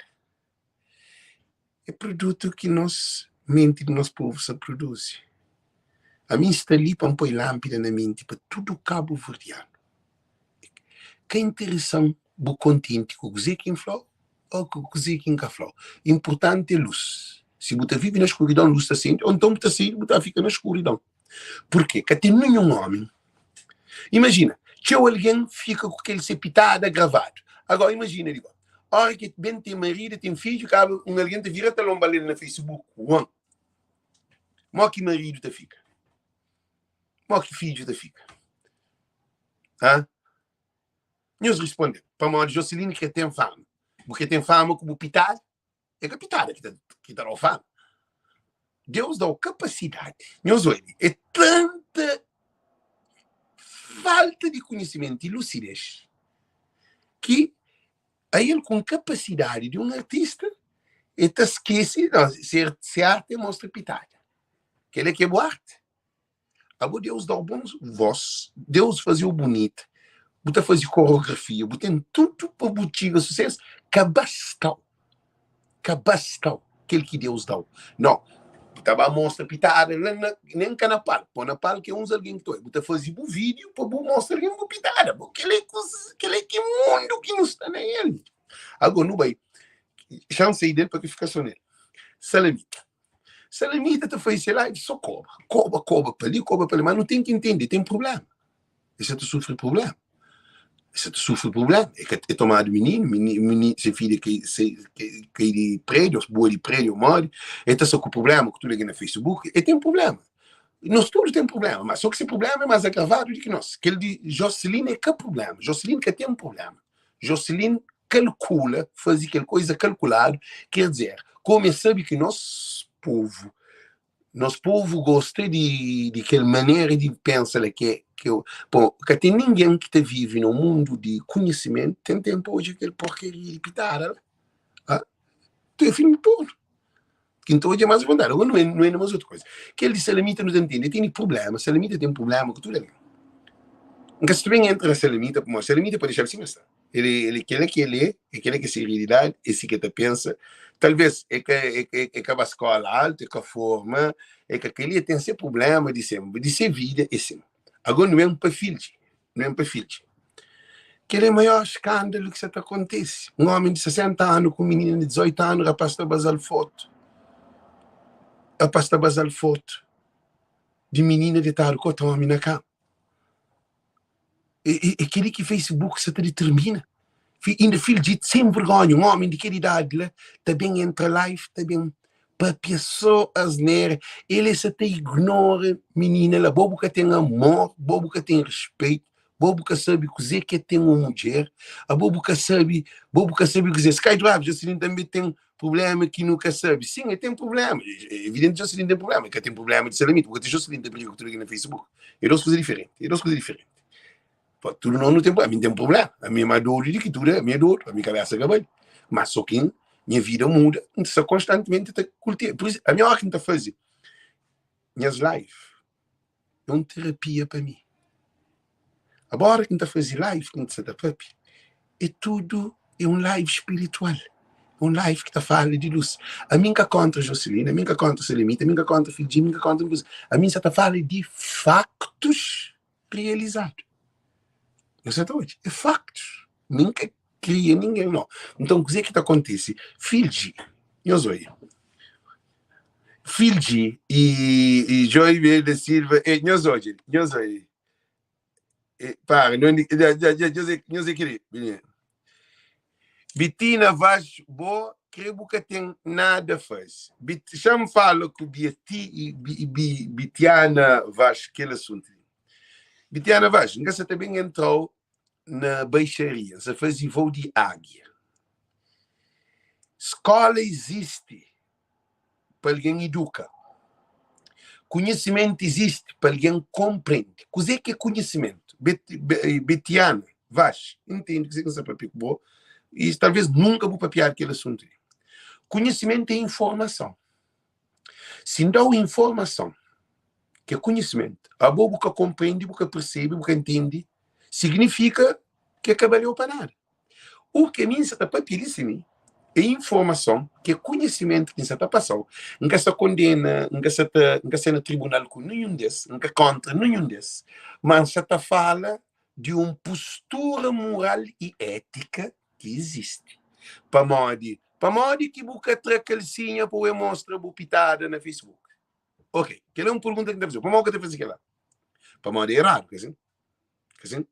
É produtu ki nos menti di nos povu sa produzi. Ami N sta li pa N poi lanpida na menti pa tudu kabuverdianu. Ka interesa-m bu kontenti ku kuze ki N fla-u o ku kuze ki N ka fla-u. Inpurtanti é lus. Si bu ta vive na skuridon, lus ta sende, o nton bu ta sende bu ta fika na skuridon. Purke ka ten ninhun omi. Imajina, txeu algen fika ku kel se pitada gravadu. Agora, imajina di bo, ora ki ben ten maridu, ten fidju, kaba un algen ta vira ta lonba-l el na Facebook, uan! Mo ki maridu ta fika? Mo ki fidju ta fika? Ha? Nhos responde, pamodi Joseline kre ten fama. Bu kre ten fama ku bu pitada? É ka pitada ki ta, ki ta da-u fama. Deus da-u kapasidadi. Nhos obi, é tanta falta di konhisimentu i lusidez ki ael ku un kapasidadi di un artista e ta skese, no, se, se arte é mostra pitada. Kel-la ki é bu arte. Abo Deus dau bon voz, Deus fazeu bunita, bu ta faze koreografia, bu ten tudu pa bu txiga susesu, ka bastau, ka bastau kel ki Deus dau. No, bu ta ba mostra pitada la na, nen ka na palku, po na palku é uns algen ki ta oi, bu ta faze bu vídiu pa bu mostra algen bu pitada. Bo kel é kuz, kel é ki mundu ki nu sta na el. Ago nu bai, xa N sai del pa ka fika so nel. Salamita. Salamita ta faze se live so koba, koba, koba pa li, koba pa li, mas nu ten ki intende, ten prublema, e sa ta sufri prublema, e sa ta sufri prublema, e ka e tomadu mininu, mininu, mininu se filha kai, se kai di prediu, bua di prediu modi, e ta sta ku prublema ku tudu algen na Facebook, e ten prublema, nos tudu ten prublema, mas so ki se prublema é mas agravadu di ki nos, kel di Joseline é ka prublema, Joseline ka ten prublema, Joseline kalkula, faze kel koiza kalkuladu, ker dizer, komu es sabe ki nos povu, nos povu gosta di, di kel manera di pensa la ke, ke po, ka ten ningen ki ta vive na un mundu di konhisimentu, ten tenpu odja kel porkaria di pitada la, ah, tu é filmi pornu. Ki N ta odja más vontadi. Agora nu é na más otu koza. Kel di Salamita nu ta ntende, el tene prubléma, Salamita ten prubléma ku tudu algen. N ka sta ben entra na Salamita pamodi Salamita pa dexa-l sima sta. El é, el é kela ki el é, é kela ki é se realidadi, é si ki el ta pensa. Talvês é ka, é ka, é ka ba skóla altu, é ka forma, é ka kel-li, el ten se prubléma di se, di se vida, é sin. Agora nu ben pa fidju. Nu ben pa fidju. Kel é maior skándalu ki sa ta kontise. Un ómi di 60 anu ku un minina di 18 anu, rapás ta baza-l fotu. Rapás ta baza-l fotu di minina detadu ku otu ómi na kama. É, é, é kel-li ki Facebook sa ta determina. Inda fidju sen vergonha, un ómi di kel idadi la ta ben entra live, ta ben papia so asnera, el e sa ta ignora minina la, bo bu ka ten amor, bo bu ka ten respeito, bo bu ka sabe kuze ke ten un mudjer, abo bu ka sabe, bo bu ka sabe kuze. Sky Drive, Jocelyn tanbe ten problema ki nu ka sabe. Sin, el ten problema, é evidente Jocelyn ten problema, el ka ten problema di salamita, porque Jocelyn ta briga ku tudu algen na Facebook, é dos kuza diferente, é dos kuza diferente. Pa tudu nos nu ten problema, ami n ten problema, ami é más dodu di ki tudu, ami é dodu, ami kabesa ka bali, mas so ki nha vida muda, n sta konstantimenti ta kultiva, pur isu ami óras ki n ta faze nhas live é un terapia pa mi, abo óras ki n ta faze live ki n sta ta papia é tudu é un live spiritual, é un live ki ta fala di lus, ami n ka kontra Joselina, ami n ka kontra Salamita, ami n ka kontra Fidjinho, ami n ka kontra ami n sa ta fala di faktus. realizadu. Nhos sa ta odja? É faktus. Mi N ka kria ningen, no. Nton, kuzê ki ta kontise? Fidji, nhos odja. Fidji i, i Joy B. da Silva, e, nhos odja, nhos odja. E, para, nhos, nhos, nhos é kre. Bitina Vaz, bo kre bu ka ten nada faze. Bit, xa-m fala ku Biati i Bi, Bi, Bitiana Vaz kel asuntu li. Bitiana Vaz, N ka sa ta ben entra-u na baixaria, N sa faze vou di águia. Skóla izisti pa algen iduka. Konhisimentu izisti pa algen konprende. Kuzê ki é konhisimentu? Betiana Vaz, N ntende kuzê ki N sta papia ku bo i talvês nunka bu papiadu kel asuntu li. Konhisimentu é informason. Si N da-u informason, ki é konhisimentu, abo bu ka konprende, bu ka persebe, bu ka ntende, signifika ki el ka baleu pa nada. U ke mi N sa ta papia li si mi é informason ki é konhisimentu ki N sa ta pasa-u. N ka sta kondena, N ka sa ta, N ka sta na tribunal ku ninhun des, N ka kontra ninhun des, ma N sa ta fala di un postura mural i étika ki izisti. Pamodi? Pamodi ki bu ka tra kalsinha pa bu mostra bu pitada na Facebook? Ok, kel-la é un pergunta ki N ta faze-u. Pamodi bu ka ta faze kel-la? Pamodi é eradu, ka sin? Asin?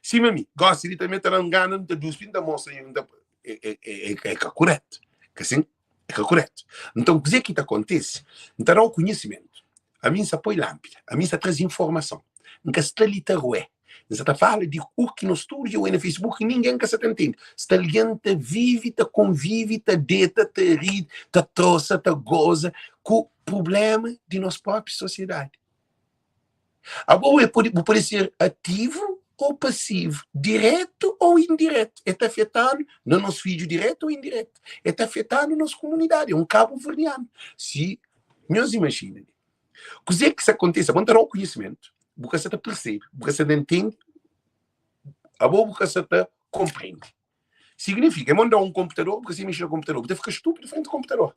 Sima mi, gosi di tanbe ta da-m gana, N ta duspi, N ta mostra, N ta, é, é, é, é ka kuretu. Ka sin? É ka kuretu. Nton, kuzê ki ta kontise? N ta da-u konhisimentu. Ami N sa poi lánpida, ami N sa traze informason. N ka sta li ta ruê. N sa ta fala di u ki nos tudu dja oi na Facebook ki ningen ka sa ta ntende. Sta algen ta vive, ta konvive, ta deta, ta ri, ta trosa, ta goza ku prubléma di nos própi sosiedadi. Abo e pode, bu pode ser ativu ou pasivu, diretu ou indiretu. E ta afetanu na nos fidju diretu ou indiretu. E ta afetanu nos komunidadi. É un kabuverdianu. Si nhos imajina li. Kuzê ki sta kontise? Abo N ta da-u konhisimentu, bu ka sa ta persebe, bu ka sa ta ntende, abo bu ka sa ta konprende. Signifika, é mo N da-u un konputador, bu ka sabe mexe na konputador, bu ta fika stúpidu frenti konputador.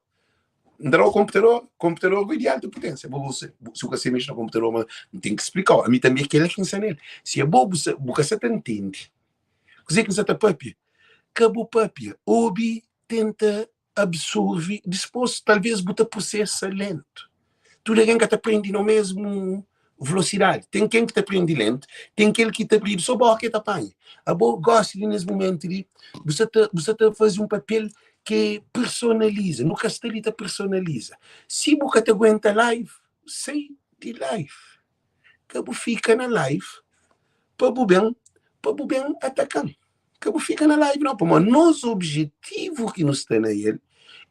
N ta da-u konputador, konputador goi di alta puténsia, bo si bu ka sabe mexe na konputador, ma N ten ki splika-u. Ami tanbe é kel-la ki N sta nel. Si abo bu sa bu ka sa ta ntende kuzê ki N sa ta papia, ka bu papia, obi, tenta absorve, dispôs talvês bu ta prosesa lentu. Tudu algen ka ta prende na mésmu velosidadi. Ten ken ki ta prende lentu, ten kel ki ta abridu sô bóka e ta panha. Abo gósi li nes mumentu li, bu sa ta bu sa ta faze un papel ki personaliza. Nu ka sta li ta personaliza. Si bu ka ta aguenta live, sai di live. Ka bu fika na live pa bu ben pa bu ben ataka-m. Ka bu fika na live nau, pamodi nos objetivu ki nu sta na el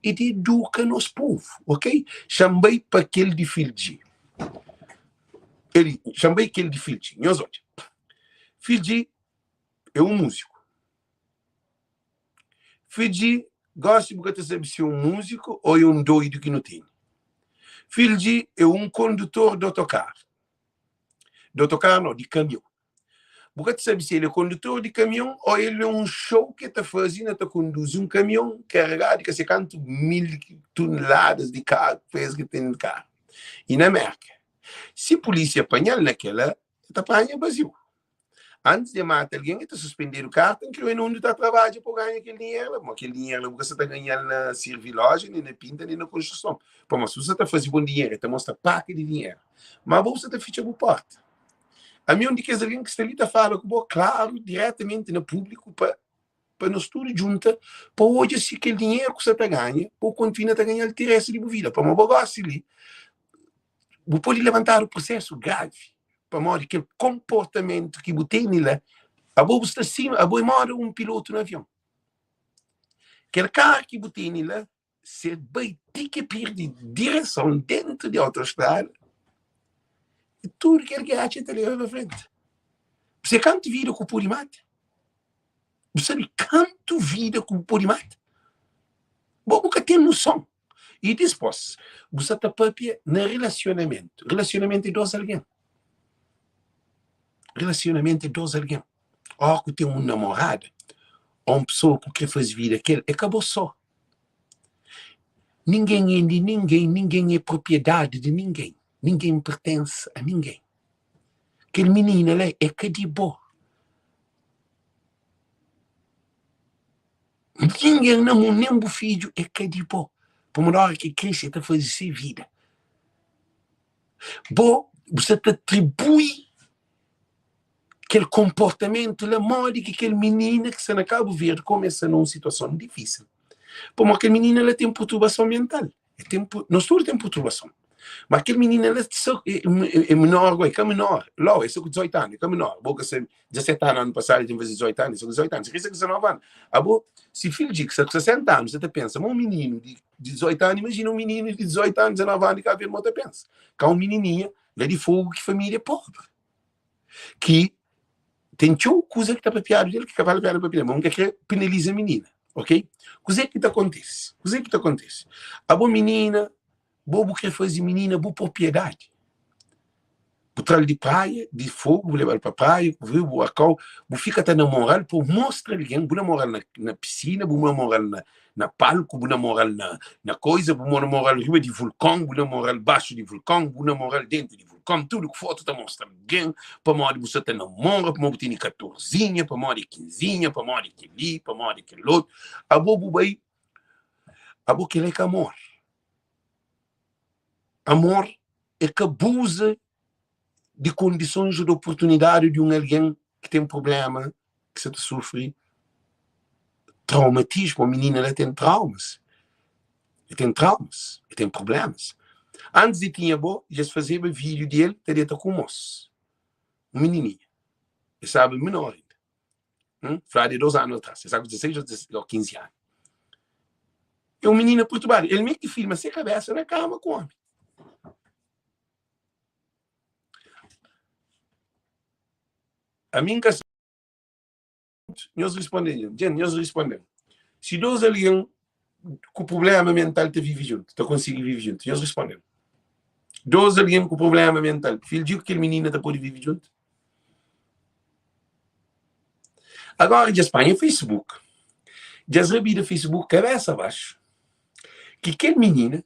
é di eduka nos povu, ok? Xa-m bai pa kel di Fildji. Xa-m bai kel di Fildji. Nhos odja, Fildji é un múziku. Fildji, gósi bu ka ta sabe si é un múziku ô é un doidu ki nu tene. Fildji é un kondutor di otokaru, di otokaru nau, di kamion. Bu ka ta sabe si el é kondutor di kamion ô el é un xou ki el ta faze na ta konduzi un kamion karegadu di ka sei kantu mil toneladas di karu, pezu ki ten di karu. I na Mérka, si pulísia panha-l na kel-la, el ta panha baziu. Antis di el mata algen, el ta suspendedu karta. N krê na undi ta trabadja pa bu ganha kel dinheru la. Pamodi kel dinheru la bu ka sa ta ganha-l na sirvi loja, nen na pinta, nen na konstruson. Pamodi si bu sa ta faze bon dinheru, el ta mostra paka di dinheru. Má bo bu sa ta fitxa bu pórta. Ami é un di kes algen ki sta li ta fala ku bo klaru, diretamenti na públiku pa pa nos tudu djunta pa odja si kel dinheru ku sa ta ganha pa bu kontinua ta ganhal ti restu di bu vida. Pamodi bo gosi li bu pode labantadu prosesu gravi pamodi kel konportamentu ki bu tene la. Abo bu sta sima, abo é moda un pilotu na avion. Kel karu ki bu tene la Se el bai ti ki pirdi direson dentu di autostrada, i tudu kel ki atxa el ta leba pa frenti. Bu sabe kantu vida ku pudi mata? Bu sabe kantu vida ku bu pudi mata? Bo bu ka ten noson. I dispos, bu sa ta papia na relasionamentu. Relasionamentu é dos algen. Relasionamentu é dos algen. Óras ku ten un namorada ô un pesoa ku krê faze vida ku el, é ka bo sô. Ningen é di ningen, ningen é propriedadi di ningen, ningen pertense a ningen. Kel minina la é ka di bo. Ningen na mundu, nen bu fidju é ka di bo. Pamodi óras ki el krese el ta faze se vida. Bo, bu sta ta atribui kel konportamentu la modi ki kel minina ki sta na Kabu Verdi kumesa na un situason difisil pamodi kel minina la ten perturbason mental el ten nos tudu ten perturbason ma kel minina la sta é menor goi ka menor lo el sta ku 18 anu el ka menor bo ka sabe 17 anu anu pasadu el ten faze 18 anu el sta ku 18 anu si kel sta ku 19 anu abo si fidju ki sta ku 60 anu sa ta pensa ma un mininu di 18 anu imajina un mininu di 18 anu 19 anu di Kabu Verdi mo ta pensa ka un minininha la di Fogu ki familia é pobri ki ten txeu kuza ki ta papiadu del ki ka bali pena papia, ma un ka kre penaliza minina, ok? Kuzê ki ta kontise? Kuzê ki ta kontise? Abo minina, bo bu kre faze minina bu propriedadi. Bu tra-l di praia, di Fogu, bu leba-l pa praia, bu viu, bu akau, bu fika ta namora-l pa bu mostra algen, bu namora-l na, na pisina, bu namora-l na, na palku, bu namora-l na, na koiza, bu namora-l riba di vulkon, bu namora-l baxu di vulkon, bu namora-l dentu di vulkon. Kom tudu ku fotu ta mostra algen pamodi bu sa ta namora, pamodi bu tene katorzinha, pamodi kinzinha, pamodi kel-li, pamodi kel otu. Abo bu bai, abo kel-la é ka amor. Amor é ka abuza di kondisons ô di oportunidadi di un algen ki ten prubléma, ki sa ta sufri traumatismu. Un minina la ten traumas, el ten traumas, el ten prublémas. Antis di tinha bo, dja es fazeba vídiu di el ta deta ku un mos, un minininha. El staba menor inda. Hum? Fladu é dos anu atrás. El staba ku 16 ô 15 anu. É un minina perturbadu. El mê ki filma se kabésa na kama ku ómi. Ami N ka sabe. Nhos responde-m, djent, nhos responde-m. Si dos algen ku prubléma mental ta vive djuntu, ta konsigi vive djuntu? Nhos responde-m. Dos algen ku prubléma mental, fidju ku kel minina ta pode vive djuntu? Agora dja es panha Facebook, dja es rabida Facebook kabésa baxu, ki kel minina,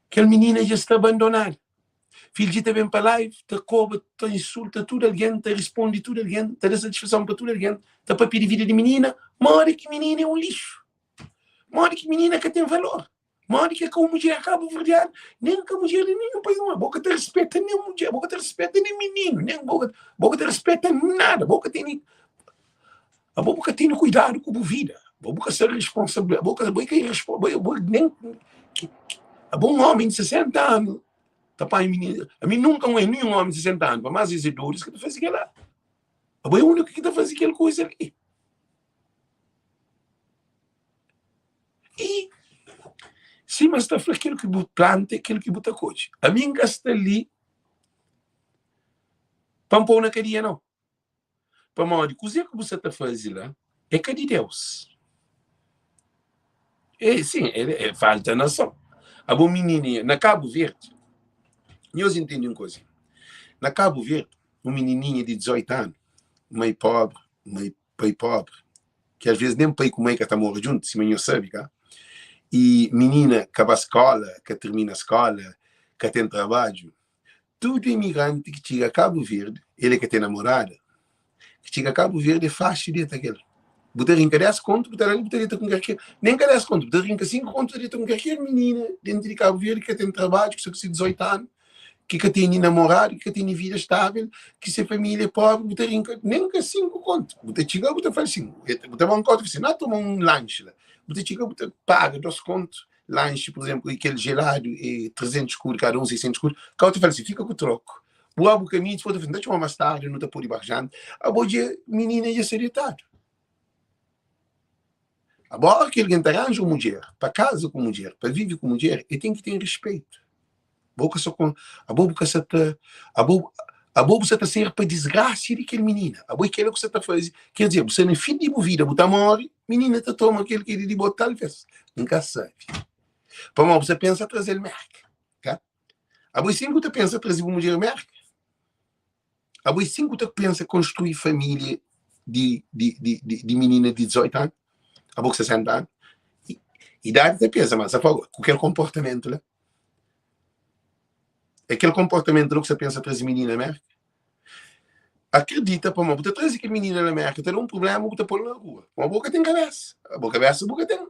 kel minina dja sta abandonadu. Fidju ta ben pa live, ta koba, ta insulta tudu algen, ta risponde tudu algen, ta da satisfason pa tudu algen, ta papia di vida di minina, modi ki minina é un lixu, modi ki minina ka ten valor. Modi ki é ka un mudjer kabuverdianu, nen ka mudjer di ninhun país mundu. Bo ka ta rispeta nen mudjer, bo ka ta rispeta nen mininu, nen bo ka, bo ka ta rispeta nada, bo ka tene, abo bu ka tene kuidadu ku bu vida, bo bu ka ser responsabil, bo ka, bo é ka irrespo, bo, bo nen, abo un omi di 60 anu ta panha mininu, ami nunka N oia ninhun omi di 60 anu, pa más es é dodu, es ka ta faze kila, abo é úniku ki ta faze kel kuza li. I sima sta fla kel ki bu planta é kel ki bu ta kodje. Ami N ka sta li pa N pô-u na kadia nau. Pamodi kuzê ki bu sta ta faze la é ka di Deus. É, sin, é, é falta nason. Abo minininha, na Kabu Verdi, nhos intende un koza. Na Kabu Verdi, un minininha di 18 anu, mai pobri, mai pai pobri, ki às vezes nem pai ku mai ka ta mora djuntu, sima nhos sabe, ka? I minina ka ba skola, ka tirmina skola, ka ten trabadju. Tudu imigranti ki txiga Kabu Verdi, el é ka ten namorada, ki txiga Kabu Verdi é faxi deta kel. Bu ta rinka 10 kontu, bu ta bu ta deta ku kalker, nem ka 10 kontu, bu ta rinka 5 kontu, bu ta deta ku kalker minina dentu di Kabu Verdi ki ka ten trabadju, ki sta ku se 18 anu, ki ka tene namoradu, ki ka tene vida stável, ki se família é póbri, bu ta rinka nen ka 5 kontu. Bu ta txiga, bu ta fala sin, bu ta ba un kóta, bu na toma un lanxi la. Bu ta txiga, bu ta paga 2 kontu, lanxi, pur izénplu, kel jeladu é 300 skudu kada un, 600 skudu. Kau ta fala sin, fika ku troku. Bu abu kaminhu, dipôs ta fla, N ta txoma más tardi, nu ta pode ba janta. Abo dja, minina dja sta detadu. Abo, óra ki algen ta ranja un mudjer pa kaza ku mudjer, pa vive ku mudjer, el ten ki ten respetu. Bo ka sa kon, abo bu ka sa ta, abo, abo bu sa ta ser pa disgrasia di kel minina. Abo é kela ku sa ta faze, ker dizer, bu sta na fin di bu vida, bu ta more, minina ta toma kel ki é di bo, talves. N ka sabe. Pamodi bu sa pensa traze-l Merka, ka? Abo é sin ku ta pensa traze bu mudjer Merka? Abo é sin ku ta pensa konstrui família di, di, di, di, di minina di 18 anu? Abo ku 60 anu? Idadi ta pesa, mas afogo, ku kel konportamentu la. É kel konportamentu la ku sa pensa traze minina Merka? Akredita pamodi bu ta traze kel minina na Merka, ta da un problema, bu ta pô-l na rua. Pamodi bo ka ten kabesa. Abo kabesa bu ka ten.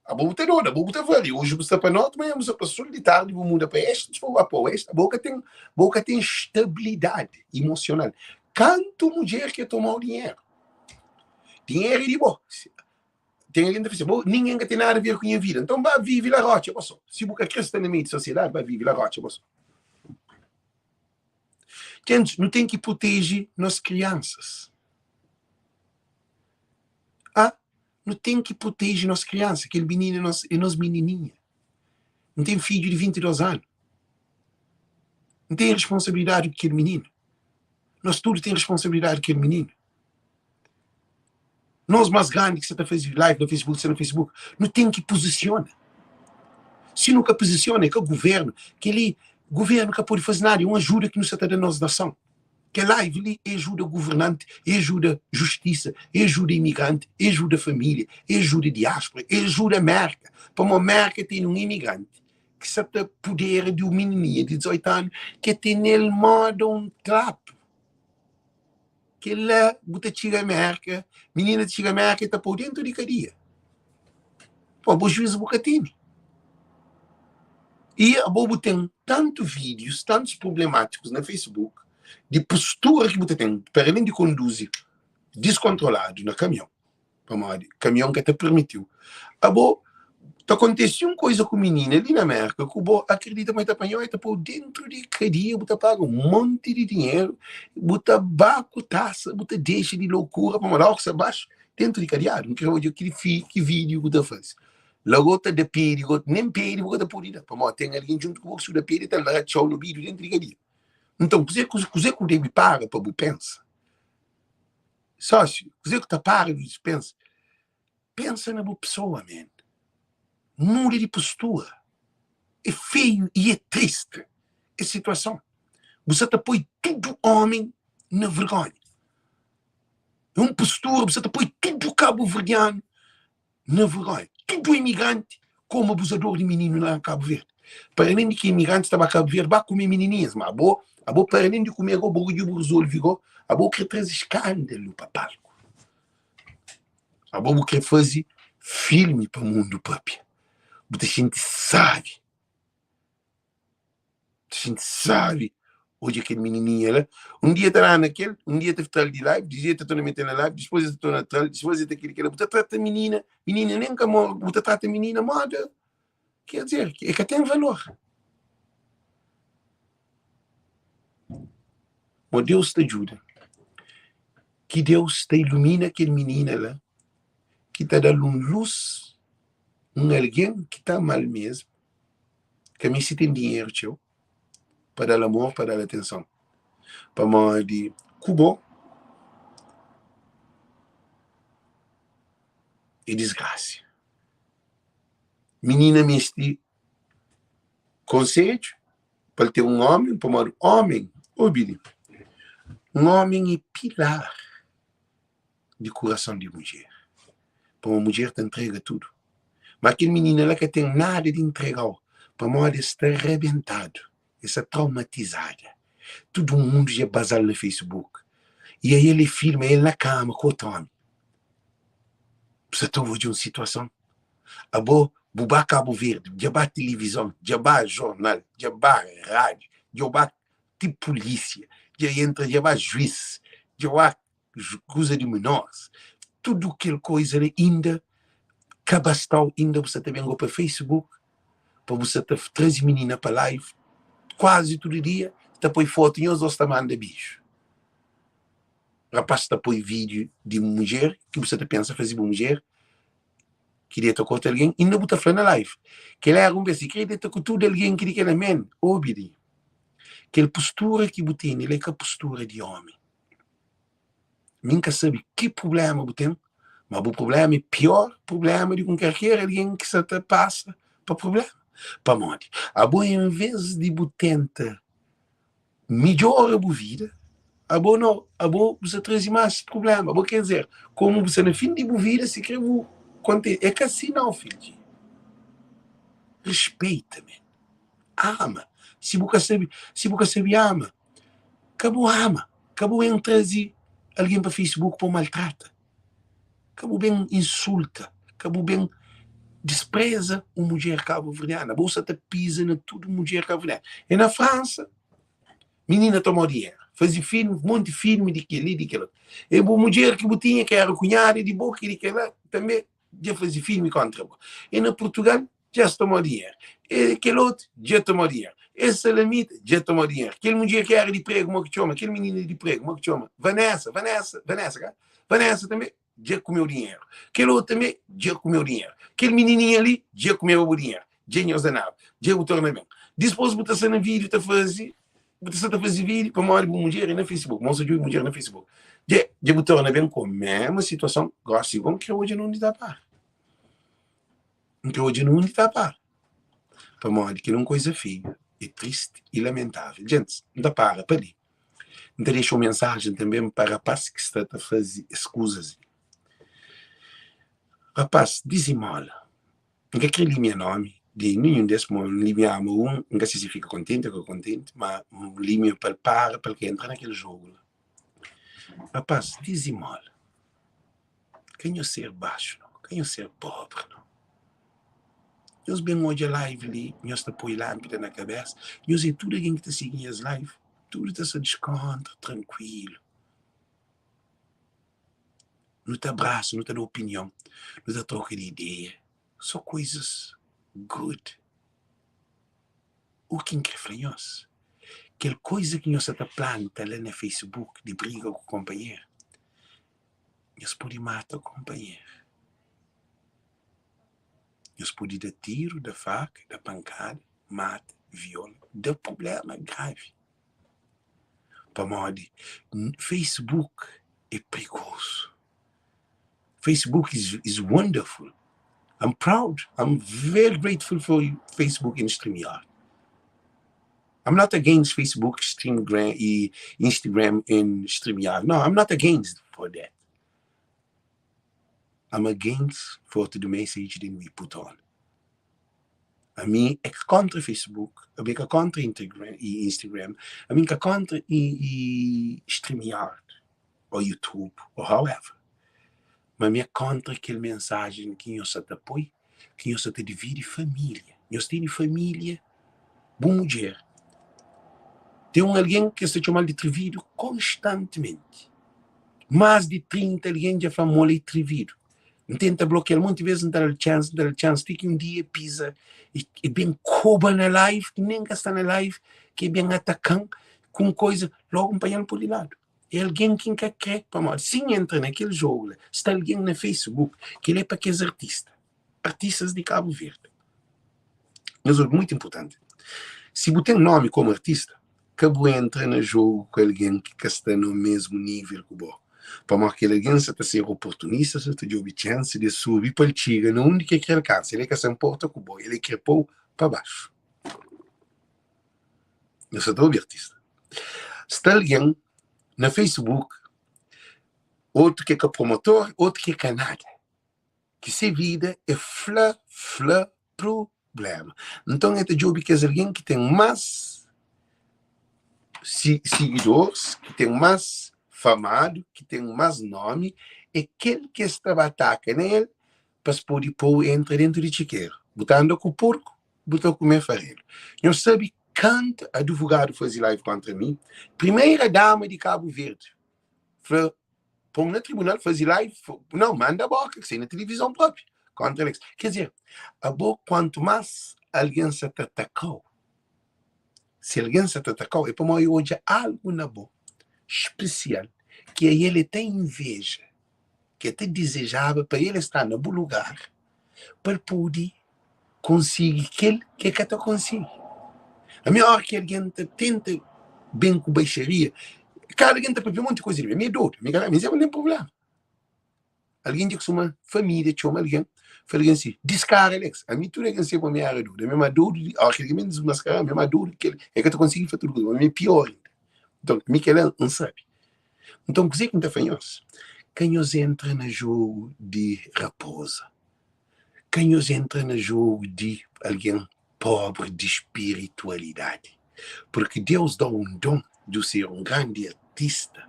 Abo bu ta dodu, abo bu ta varia. Oji bu sta pa norti, manhan bu sta pa sul, di tardi bu muda pa este, dipôs bu ba pa oeste. Abo ka ten, bo ka ten stabilidadi emosional. Kantu mudjer ke tomau dinheru? Dinheru é di bo. Ten algen ta fla bo, ningen ka ten nada a ver ku nha vida. Nton ba vive la rotxa bo so. Si bu ka kre sta na meiu di sosiedadi, ba vive la rotxa bo so. Gentis, nu ten ki proteje nos kriansas. Ah, Nu ten ki proteje nos kriansa. Kel mininu é nos, é nos minininha. N ten fidju di 22 anu. N ten responsabilidadi ku kel mininu. Nos tudu ten responsabilidadi ku kel mininu. Nos más grandi ki sa ta faze live na Facebook, sta na Facebook, nu ten ki pozisiona. Si nu ka pozisiona, é ka governu. Kel-li, governu ka pode faze nada, é un ajuda ki nu sa ta da nos nason. Kel live li é ajuda governante, é ajuda justisa, é ajuda imigrante, é ajuda família, é ajuda diáspora, é ajuda Merka. Pamodi Merka tene un imigrante ki sa ta pudera di un minininha di 18 anu ki tene-l moda un trapu. Kel-la bu ta txiga Merka, minina ta txiga Merka e ta pô-u dentu di kadia. Pô, bo juízo bu ka tene. E abo bu ten tantu vídeos, tantus problemáticos na Facebook, di postura ki bu ta ten, para além di konduzi diskontroladu na kamion, pamodi kamion ka ta permitiu. Abo ta kontese un koisa ku minina li na Merka ku bo akredita ma e ta panhau, e ta pou dentru di kadia, bu ta paga un monti di dinheru, bu ta ba ku tasa, bu ta dexa di lokura pamodi óki sta baxu dentru di kadiadu. N kre odja ki ki vídeo ku ta faze. La go ta da pedi go, nen pedi bu ka ta pode da, pamodi ten algen djuntu ku bo ki si bu da pedi ta ratxau na obidu dentru di kadia. Nton, kuze kuze ku debe para pa bu pensa? Sósiu, kuzê ku ta para di pensa? Pensa na bu pesoa, man. Muda di postura. É feiu i é tristi. es situason. Bu sa ta poi tudu omi na vergonha. É un postura, bu sa ta poi tudu kabuverdianu na vergonha. Tudu imigranti komu abuzador di mininu la na Kabu Verdi. Para alén di ki imigrantis ta ba Kabu Verdi ba kume minininhas, ma abo, abo para alén di kume go, bo dja bu rezolvi go, abo kre traze skandalu pa palku. Abo bu kre faze filmi pa mundu papia. Bu ta xinti sabi. Ta xinti sabi odja kel minininha la. Un dia ta dana kel, un dia ta tra-l di live, di dia ta torna mete na live, dispôs el ta torna tra-l, dispôs el ta kel kel. Bu ta trata minina, minina nen ka mor, bu ta trata minina moda, ker dizer, e ka ten valor. Mo Deus ta djuda, ki Deus ta ilumina kel minina la, ki ta da-l un lus, un algen ki ta ama-l mesmu, ka meste ten dinheru txeu pa da-l amor, pa da-l atenson. Pamodi ku bo é disgrasia. Minina meste konsedju pa el ten un ómi, pamodi ómi, obi li, un ómi é pilar di kurason di mudjer. Pamodi mudjer ta ntrega tudu. Ma kel minina la ka ten nada di ntrega-u, pamodi el sta rabentadu, el sta traumatizada. Tudu mundu dja baza-l na Facebook. I ael e filma el na kama ku otu omi. Bu sa ta odja un situason. Abo bu ba Kabu Verdi, dja ba tilivizon, dja ba jornal, dja ba rádiu, dja ba ti pulísia, dja entra, dja ba juís, dja ba kuza di menores, tudu kel koiza li inda ka bastau, inda bu sa ta ben go pa Facebook pa bu sa ta traze minina pa live kuazi tudu dia, ta poi fotu nhos dos ta manda biju. Rapaz ta poi video di mudjer ki bu sa ta pensa faze bu mudjer ki deta ku otu algen, inda bu ta fla na live kel era un bes si kre deta ku tudu algen ki di kel men obi li kel postura ki bu tene la é ka postura di omi. Mi N ka sabe ki prubléma bu ten, ma bu prubléma é piór prubléma di ku kalker algen ki sa ta pasa pa prubléma. Pamodi? Abo envês di bu tenta midjora bu vida, abo nau, abo bu sa traze más prubléma. Abo ker dizer, komu bu sta na fin di bu vida, sikrê bu kontenti. É ka si nau, fidju. Respeita, men. Ama. Si bu ka sabe, si bu ka sabe ama, ka bu ama. Ka bu ben traze algen pa Facebook pa bu maltrata. Ka bu ben insulta. Ka bu ben dispreza un mudjer kabuverdiana. Bu sa ta piza na tudu mudjer kabuverdiana. E na Fransa, minina toma dinheru, faze filmi, monti filmi di kel-li, di kel-otu. E bu mudjer ki bu tinha, ki era kunhada di bo, ki di kel-la, tanbe dja faze filmi kontra bo. E na Purtugal, dja es toma dinheru. E kel otu, dja toma dinheru. E salamita, dja toma dinheru. Kel mudjer ki era di pregu, mo ki txoma? Kel minina di pregu, mo ki txoma? Vanessa, Vanessa, Vanessa, ka? Vanessa tanbe dja kumeu dinheru. Kel otu tanbe dja kumeu dinheru. Kel minininha li dja kumeba bu dinheru. Dja nhos danaba. Dja bu torna ben. Dispôs bu ta sta na vídiu ta faze, bu ta sta ta faze vídiu pamodi bu mudjer é na Facebook. Mosa djobe mudjer na Facebook. Dja, dja bu torna ben ku mésmu situason. Gósi bo N kre odja na undi ta para. N kre odja na undi ta para. Pamodi kel é un koiza feiu, é tristi i lamentável. Djentis, N ta para pa li. N ta dexa un mensajen tanbe pa rapás ki sta ta faze es kuzas li. Rapás, dizimola. N ka kre limia nomi di ninhun des, pamodi N limia ma un, N ka se si fika kontenti o ka kontenti, ma N limia pa el para, pa el ka entra na kel jogu la. Rapás, dizimola. Ka nhos ser baxu nau, ka nhos ser pobri nau. Nhos ben odja live li, nhos ta poi lanpida na kabesa, nhos é tudu algen ki ta sigi nhas live, tudu ta sta diskontra, trankuilu. Nu ta abrasa, nu ta da opinion, nu ta troka di ideia, so koizas good. U ki N kre fla nhos, kel koiza ki nhos sa ta planta la na Facebook di briga ku konpanheru, Nhos pode mata konpanheru. Nhos pode da tiru, da faka, da pankada, mata, viola, da prubléma gravi. Pamodi Facebook é prigozu. Facebook is, is wonderful. I'm proud. I'm very grateful for Facebook and StreamYard. I'm not against Facebook, Streamgram e Instagram and StreamYard. No, I'm not against for that. I'm against for to the message that we put on. Ami é ka kontra Facebook, ami é ka kontra Instagram, ami é ka kontra e StreamYard ou YouTube ou however. Ma mi é kontra kel mensajen ki nhos sa ta poi, ki nhos sa ta dividi família. Nhos tene família, bu mudjer ten un algen ki es ta txoma-l di trividu konstantimenti. Más di 30 algen dja fla-m ma el é trividu. N tenta blokia-l monti bês, N ta da-l txansi, N ta da-l txansi, ti ki un dia el piza, el ben koba na live, ki nen ka sta na live, ki el ben ataka-m ku un koza, lógu N panha-l N pô-l di ladu. É algen ki N ka krê, pamodi si N entra na kel jogu la, sta algen na Facebook, kel-li é pa kes artista, artistas di Kabu Verdi. Nhos obi, mutu inpurtanti, si bu ten nómi komu artista, Ka bu entra na jogu ku algen ki ka sta na mésmu nível ku bo, pamodi kel algen sta ta ser oportunista, sta ta djobe txansi di el subi pa el txiga na undi ki el krê alkansa. El ka sta nporta ku bo, el krê pô-u pa baxu. Nhos sta ta obi artista? Sta algen na Facebook, otu ki é ka promotor, otu ki é ka nada, ki se vida é fla, fla, prubléma. Nton, el ta djobe kes algen ki ten más sigidoris, ki ten más famadu, ki ten más nómi, é kel ki es ta ba ataka na el pa es pode pô-u entra déntu di txikeru. Bu ta anda ku porku, bu ta kume farelu. Nhos sabe kantu advogadu faze live kóntra mi, primeira dama di Kabu Verdi fla pon na tribunal faze live não manda boca que sai na televisão próprio contra Alex quer dizer abo quanto mais alguém sa ta atacau se alguém sa ta atacau é pamodi odja algo na bo especial que a ele tem inveja que ta desejaba pa ele estar na bu lugar pa el pode konsigi kel ki el ka ta konsigi. Ami óras ki algen ta tenta ben ku baixaria, kada algen ta papia monti kuza di mi. Ami é dodu, ami ka, ami nsen ten prubléma. Algen dja kustuma família txoma algen, fla algen si, diskara Alex. Ami tudu algen sabe ma mi éra dodu. Ami é más dodu di, óras ki algen ben dismaskara, ami é más dodu ki el. El ka ta konsigi fla tudu kuza, ma ami é piór inda. Nton, mi kel-la N sabe. Nton, kuzê ki N ta fla nhos? Ka nhos entra na jogu di rapoza. Ka nhos entra na jogu di algen pobri di spiritualidadi, purki Deus da-u un don di bu ser un grandi artista,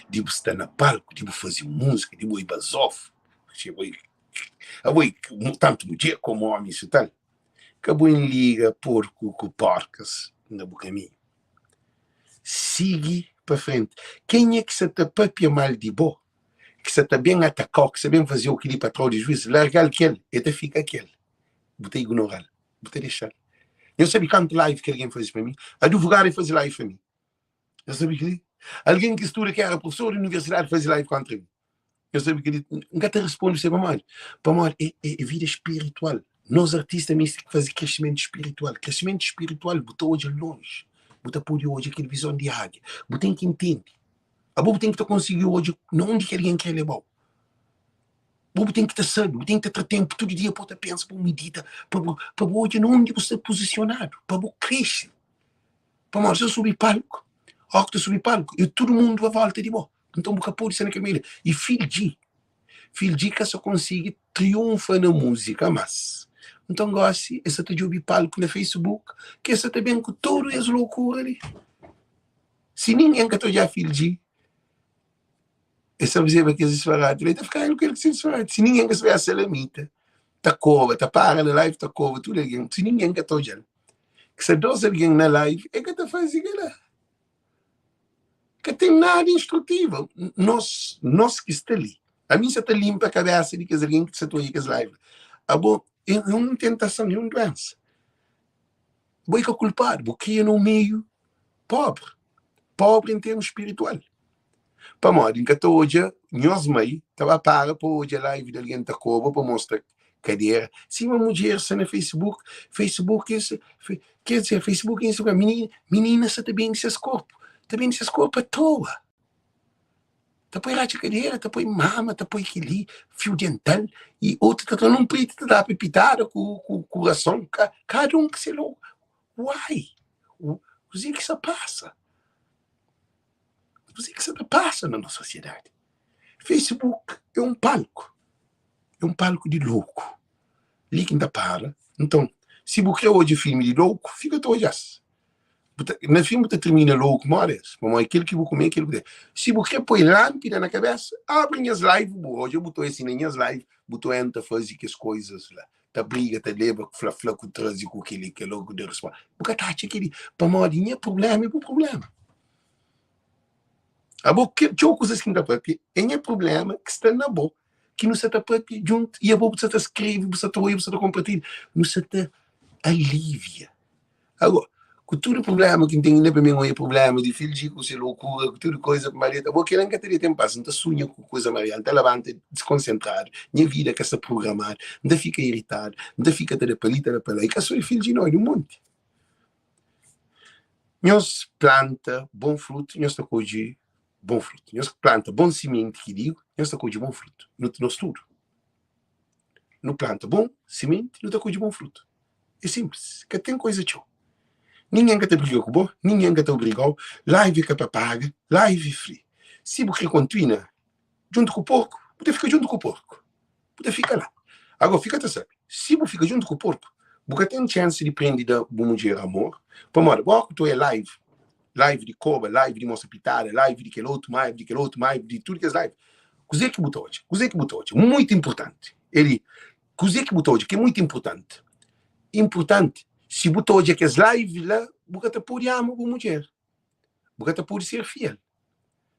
di bu sta na palku, di bu faze múzika, di bu oi bazofu, abo i tantu mudjer komu ómi isu tal. Ka bu enliga porku ku porkas na bu kaminhu. Sigi pa frenti. Kenha ki sa ta papia mal di bo, ki sa ta ben ataka-u, ki sa ben faze-u kel-li pa tra-u di juís, larga-l kel, el ta fika kel. Bu ta ignora-l, bu ta dexa-l. Nhos sabe kantu live ki algen faze pa mi? Advogadu e faze live pa mi. Nhos sabe kel-li? Algen ki studa ki éra profesor di universidadi faze live kontra mi. Nhos sabe kel-li? N ka ta responde se pamodi? Pamodi é, é vida spiritual. Nos artista meste faze kresimentu spiritual. Kresimentu spiritual, bu ta odja lonji, bu ta pode odja kel vizon di ágia. Bu ten ki intende Abo bu ten ki ta konsigi odja na undi ki algen krê leba-u. Bo bu ten ki ta sabe, bu ten ki ta tra ténpu tudu dia pa bu ta pensa, pa bu midita, pa bu pa bu odja na undi bu sta pozisionadu, pa bu krexe. Pamodi si bu subi palku, óki bu ta subi palku é tudu mundu a volta di bo. Nton bu ka pode sta na kel meiu la. I Fidji, Fidji ka sa konsigi triunfa na múzika más. Nton gósi el sa ta djobe palku na Facebook ki el sa ta ben ku tudu es lokura li. Si ningen ka ta odja fidji, e sa fazeba kes disparati la, e ta fikaba el ku el ku se disparati. Si ningen ka sabia salamita, ta koba, ta para na live ta koba tudu algen, si ningen ka ta odja-l, ki sta dos algen na live, e ka ta faze kila. Ka ten nada instrutivu. Nos, nos ki sta li, ami N sa ta linpa kabesa di kes algen ki sa ta odja kes live la. Abo, é un tentason, é un duensa. Bo é ka kulpadu, bo kria na un meiu pobri, pobri en termus spiritual. Pamodi N ka ta odja nhos mai ta ba para pa odja live di algen ta koba pa mostra kadera, sima mudjer sta na Facebook, Facebook es, ker dizer, Facebook e Instagram, minina, minina sta ta bende ses korpu, ta bende ses korpu a toa. Ta poi ratxa kadera, ta poi mama, ta poi kel-li, fiu dental, i otu ta tra-l un priti ta da pipitada ku, ku kurason, ka, kada un ku se lou. Why? Kuzê ki sta pasa? Kuzê ki sta ta pasa na nos sosiedadi? Facebook é un palku, é un palku di louku. Li ki N ta para. Nton, si bu krê odja filmi di louku, fika ta odja-s. Bu ta, na fin bu ta tirmina louku moda es, pamodi kel ki bu kume, kel ki bu Si bu krê poi lánpida na kabésa, abri nhas live, bu odja, bu ta odja si na nhas live bu ta odja N ta faze kes koizas la, ta briga, ta leba, ku fla-fla, ku traze, ku kel-li, kel otu, ku da resposta. Bu ka ta atxa kel-li, pamodi nha prubléma é bu prubléma. Abo, txeu kuzas ki N ta papia é nha prubléma ki sta na bo, ki nu sa ta papia djuntu i abo bu sa ta skrebe, bu sa ta obi, bu sa ta konpartilha, nu sa ta alivia. Agora, ku tudu prubléma ki N ten, inda pa mi N oia prubléma di fidju ku se lokura, ku tudu koza ku maridu, abo kila N ka ta deta en pas, N ta sunha ku kuza mariadu, N ta labanta diskonsentradu, nha vida ka sta prugramadu, N ta fika iritadu, N ta fika ta da pa li, ta da pa la, i ka so di fidju no, di un monti. Nhos planta bon frutu, nhos ta kodje bon frutu. Nhos planta bon simenti ki digu, nhos ta kodje bon frutu. Nu, nos tudu. Nu planta bon simenti, nu ta kodje bon frutu. É sinplis, ka ten koiza txeu. Ningen ka ta briga ku bo, ningen ka ta obriga-u, live ka pa paga, live é free. Si bu kre kontuina djuntu ku porku, bu ta fika djuntu ku porku. Bu ta fika la. Agora, fika ta sabe, si bu fika djuntu ku porku, bu ka ten txansi di prende da bu mudjer amor, pamodi bo ku ta oia live, live di koba, live di mosa pitada, live di kel otu, live di kel otu, live di tudu kes live. Kuzê ki bu ta odja? Kuzê ki bu ta odja? Muitu inpurtanti. Eli, kuzê ki bu ta odja ki é muitu inpurtanti? Inpurtanti, si bu ta odja kes live la, bu ka ta pode ama bu mudjer, bu ka ta pode ser fiel,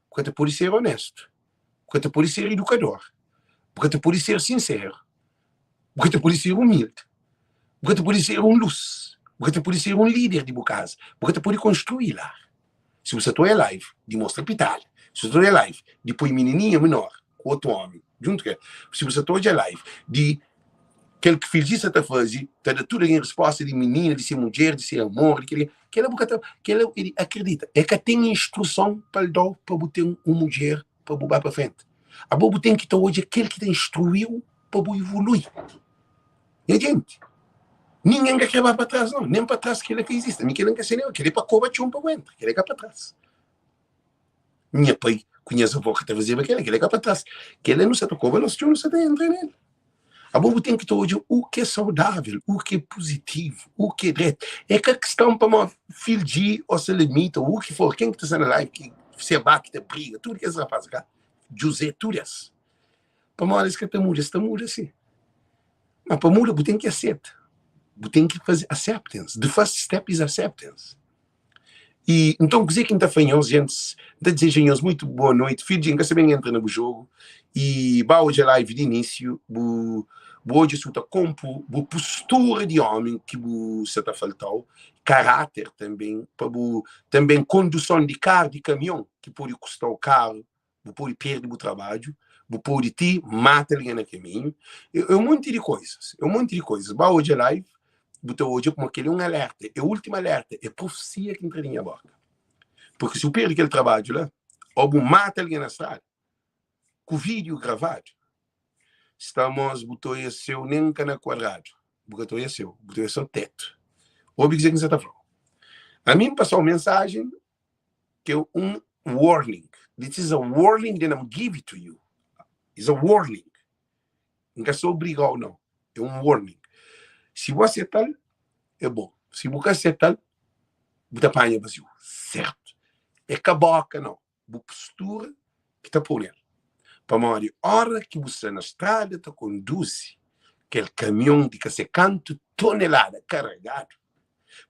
bu ka ta pode ser onestu, bu ka ta pode ser idukador, bu ka ta pode ser sinseru, bu ka ta pode ser umildi, bu ka ta pode ser un lus, bu ka ta pode ser un líder di bu kaza, bu ka ta pode konstrui lar. Si bu sa ta oja live di mostra pitada, si bu sa ta oja live di poi minininha menor ku otu omi djuntu ku el, si bu sa ta oja live di kel ki fidji sa ta faze, ta da tudu algen resposta di minina, di se mudjer, di se amor, di kel-li, kel-la bu ka ta, kel-la akredita, el ka ten instruson pa el da-u pa bu ten un mudjer pa bu ba pa frenti. Abo bu ten ki ta odja kel ki ta instrui-u pa bu ivolui. Nha jenti, ningen ka kre ba pa tras nau, nen pa tras kila ka izisti. Ami kila N ka se nen, kila é pa koba txon pa bu entra, kila é ka pa tras. Nha pai ku nhas avó ka ta fazeba kila, kila é ka pa tras. Kila nu sa ta koba nos txon, nu sa ta entra nel. Abo bu ten ki ta odja u ki é saudável, u ki é puzitivu, u ki é dretu. É ka kiston pamodi Fildji ô Salamita ô u ki for, ken ki ta sta na live ki Seba ki ta briga, tudu kes rapaz ka, Djuzé, tudu es. Pamodi es ka ta muda, es ta muda si. Ma pa muda bu ten ki aseta. Bu ten ki faze acceptance. The first step is acceptance. E nton kuzê ki N ta fla nhos, gentis, N ta dizeja nhos muitu boa noiti. Fidji, N ka sa ben entra na bu jogu e ba odja live di inísiu, bu bu odja si bu ta konpu bu postura di omi ki bu sa ta faltau, karáter tanben, pa bu tanben konduson di karu, di kamion ki pode kustau karu bu pode perde bu trabadju, bu pode ti mata algen na kaminhu, é un monti di koizas, é un monti di koizas. Ba odja live, bu ta odja kuma kel-li é un alerta, é últimu alerta, é profesia ki ntra di nha boka. Porque si bu perde kel trabadju la, ô bu mata algen na strada, ku vídiu gravadu, sta mos bu ta oia seu nen ka na kuadradu, bu ka ta oia seu, bu ta oia so tetu. Obi kuzê ki N sa ta fla-u. Ami N pasa-u mensajen que é um warning. This is a warning that I'm giving to you. It's a warning. N ka sta obriga-u, não. É um warning. Si bu aseta-l, é bom. Si bu ka aseta-l, bu ta panha baziu. Certo. É ka boka, não. Bu postura ki ta pô-u nel. Pamodi ora ki bu sta na strada ta konduzi kel kamion di ka se kantu tonelada karegadu,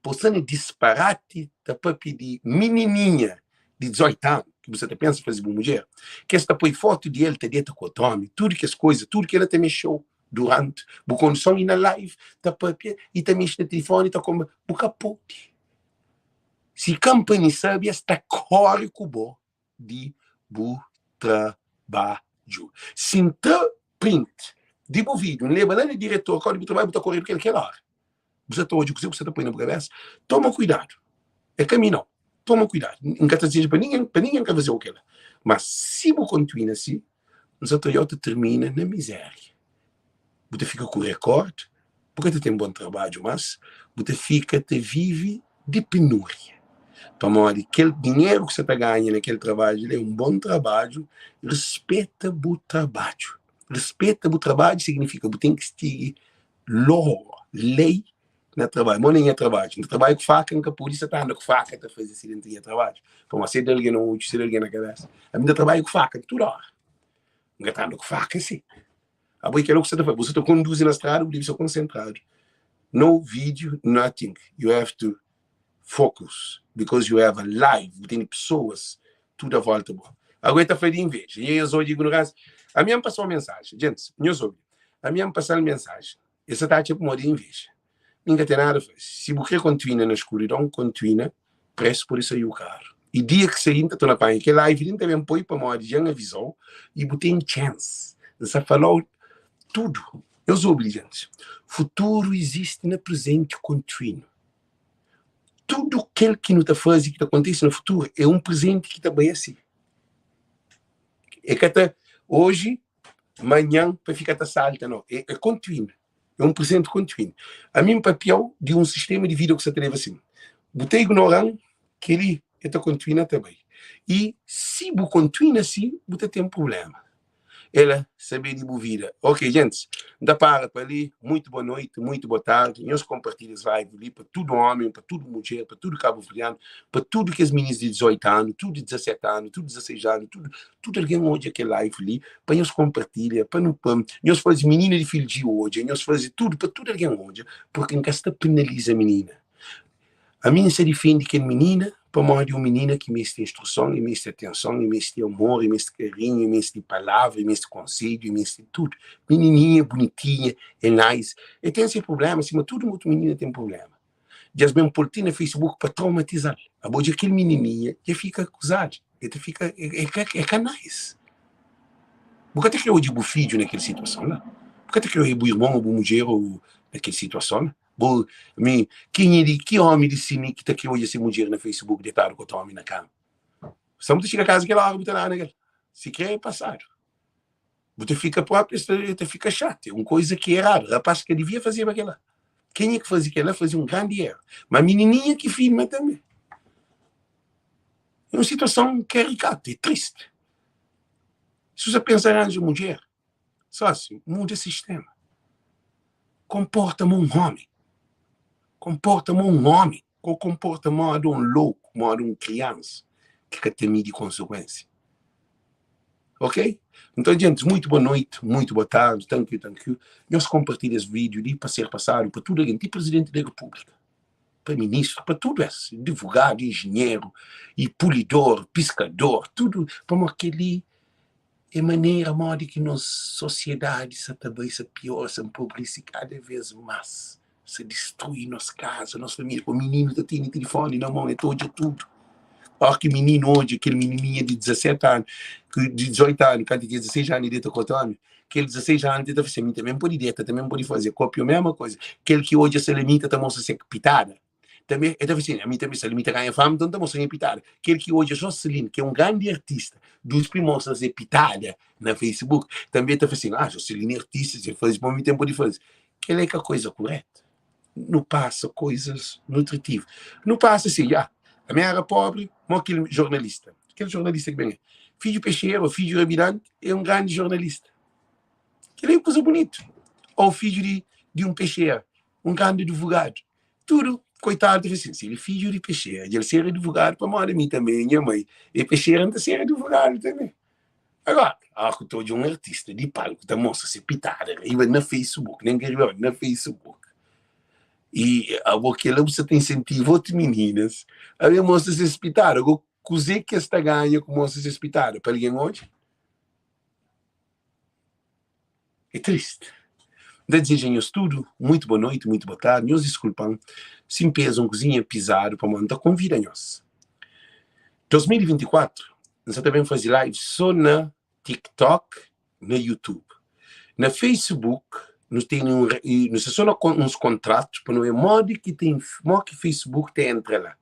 pa bu sta na disparati ta papia di minininha di 18 anu ki bu sta ta pensa faze bu mudjer, ki es ta poi fotu di el ta deta ku otu omi, tudu kes koiza, tudu kela ta mexe-u duranti bu konduson i na live ta papia i ta mexe na tilifoni ta konba, bu ka pode. Si kampani sabe es ta kore ku bo di bu trabadju. Si N tra print di bu vídiu, N leba la na diretor kau di bu trabadju, bu ta koredu kel kel óra. Bu sa ta odja kuzê ku sa ta poi na bu kabésa. Toma kuidadu. É ka mi nau. Toma kuidadu. N ka ta dizeja pa ningen, pa ningen ka fazeu kela. Ma si bu kontinua si, N sa ta odjau ta tirmina na mizéria. Bu ta fika ku rekord, bu ka ta ten bon trabadju mas, bu ta fika ta vive di penúria. Pamodi kel dinheru ki sa ta ganha na kel trabadju li é un bon trabadju. Rispeta bu trabadju. Rispeta bu trabadju signifika bu ten ki sigi law, lei na trabadju. Mo na nha trabadju, N ta trabadja ku faka, N ka pode sa ta anda ku faka ta faze si dentu nha trabadju. Pamodi se da algen na odju, se da algen na kabesa. Ami N ta trabadja ku faka tudu ora. N ka ta anda ku faka si. Abo é kela ku sa ta faze. Bu sa ta konduzi na strada, bu debe sta konsentradu. No video, nothing. You have to focus because you have a life. Bu tene pesoas tudu a volta bo. Ago e ta fla di inveja. E nhos odja ignoransia. Ami N pasa un mensajen. Gentis, nhos obi. Ami N pasa-l mensajen. E sa ta atxa pamodi inveja. Mi N ka ten nada faze. Si bu kre kontinua na skuridon, kontinua, presu pode saiu karu. I dia ki sai, N ta torna panha kel live li, N ta ben poi pamodi dja N avizau i bu ten chance. N sa falau tudu. Nhos obi li, gentis. Futuru izisti na prezenti kontinu. Tudu kel ki nu ta faze ki ta kontise na futuru é un prezenti ki ta bai asi. É ka ta oji, manhan pa fika ta salta, nau. É, é kontinu. É un prezenti kontinu. Ami N papiau di un sistema di vida ku sa ta leba sin. Bu ta ignoran keli e ta kontinua ta bai. I si bu kontinua si, bu ta ten prublema. Ela sabe di bu vida. Ok, gentis, N ta para pa li. Muitu boa noiti, muitu boa tardi. Nhos konpartilha es live li pa tudu omi, pa tudu mudjer, pa tudu kabuverdianu, pa tudu kes minis di 18 anu, tudu di 17 anu, tudu 16 anu, tudu, tudu algen odja kel live li, pa nhos konpartilha, pa nu, pa nhos faze minina di Fildji odja, nhos faze tudu pa tudu algen odja, purki N ka sta penaliza minina. Ami N sa difende kel minina pamodi é un minina ki meste instruson, e meste atenson, e meste amor, e meste karinhu, e meste palavra, e meste konsedju, e meste tudu. Minininha bunitinha, é nice, e ten se prubléma sima tudu otu minina ten prubléma. Dja es ben pô-l ti na Facebook pa traumatiza-l. Abo dja kel minininha dja fika akuzadu, e ta fika, é ka, é ka nice. Bu ka ta kre odja bu fidju na kel situason la. Bu ka ta kre odja bu irmon ô bu mudjer ô na kel situason la. Bo, mi, kenha di, ki omi di si mi ki ta kre odja se mudjer na Facebook detadu ku otu omi na kama? Sa bu ta txiga kaza kel ora bu ta dana kel. Si kre é pasadu. Bu ta fika propi, es ta, ta fika xatu. É un koiza ki é eradu. Rapaz ka divia fazeba kela. Kenha ki faze kela faze un grandi eru. Ma minininha ki filma tanbe. É un situason karikatu, é tristi. Si bu sa pensa ranja mudjer, Sósiu, muda sistéma. Konporta ma un ómi. Konporta ma un ómi. Ka konporta móda un louku, móda un kriansa ki ka ta midi konsekuénsia. Ok? Nton, djentis, muitu boa noiti, muitu boa tardi, thank you, thank you. Nhos konpartilha es vídiu li pa ser pasadu pa tudu algen, ti prizidenti di repúblika, pa ministru, pa tudu es, divogadu, enjinheru, i pulidor, piskador, tudu, pamodi kel-li É manera modi ki nos sosiedadi sa ta bai sa piora, sa npobrisi kada vez más, sa distrui nos kaza, nos família. Pô mininu ta tene tilifoni na mon, el ta odja tudu. Óra ki mininu odja kel minininha di 17 anu, ki di 18 anu, kantu el tinha 16 anu, el deta ku otu ómi, kel 16 anu ti ta fla si, ami tanbe N pode deta, tanbe N pode faze. Kopia mésmu koza. Kel ki odja Salamita ta mostra se pitada. Tanbe el ta fla sin, ami tanbe Salimita ganha fama, nton N ta mostra nha pitada. Kel ki odja Jocelyn, ki é un grandi artista, duspi mostra se pitada na Facebook, tanbe el ta fla sin, ah, Jocelyn é artista, si el faze pa mi, N pode faze. Kel-la é ka koiza kuretu. Nu pasa koizas nutritivu. Nu pasa sin, ah, ami éra pobri, mo kel jornalista. Kel jornalista ki ben, fidju pexeru, fidju rabidanti, é un grandi jornalista. Kel-la é un kuza bunitu. Ou fidju di, di un pexeru, un grandi advogadu. Tudu koitadu ta fla sin, si el é fidju di pexera, dja el ser advogadu, pamodi mi tanbe, nha mai é pexera, N ta ser advogadu tanbe. Agora, óra ku ta odja un artista di palku ta mostra se pitada riba na Facebook, nen ka riba, na Facebook, i abo kela bu sa ta insentiva otu mininas a ben mostra ses pitada, ago kuze ki es ta ganha ku mostra ses pitada? Pa algen odja? É triste. N ta dizeja nhos tudu muitu boa noiti, muitu boa tardi. Nhos diskulpa-m si N peza un kuzinha pizadu pamodi N ta konvida nhos. 2024 N sa ta ben faze live so na TikTok, na YouTube. Na Facebook nu tene un nu sta so na uns kontratu pa nu ben modi ki ta modi ki Facebook ta entra la.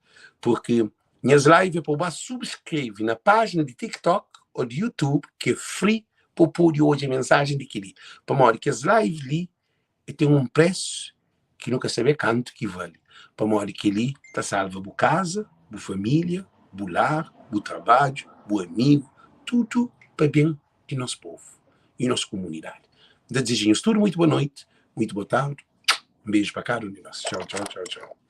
Purki nhas live é pa bu ba subskreve na pájina di TikTok ô di YouTube ki é free pa bu pode odja mensajen di kel-li. Pamodi kes live li e ten un presu ki nu ka sabe kantu ki vale. Pamodi kel-li ta salva bu kaza, Bu família, bu lar, bu trabadju, bu amigu, tudu pa ben di nos povu y nos kumunidadi. N ta dizeja nhos tudu muitu boa noiti, muitu boa tardi, un beju pa kada un di nos. Txau, txau, txau, txau.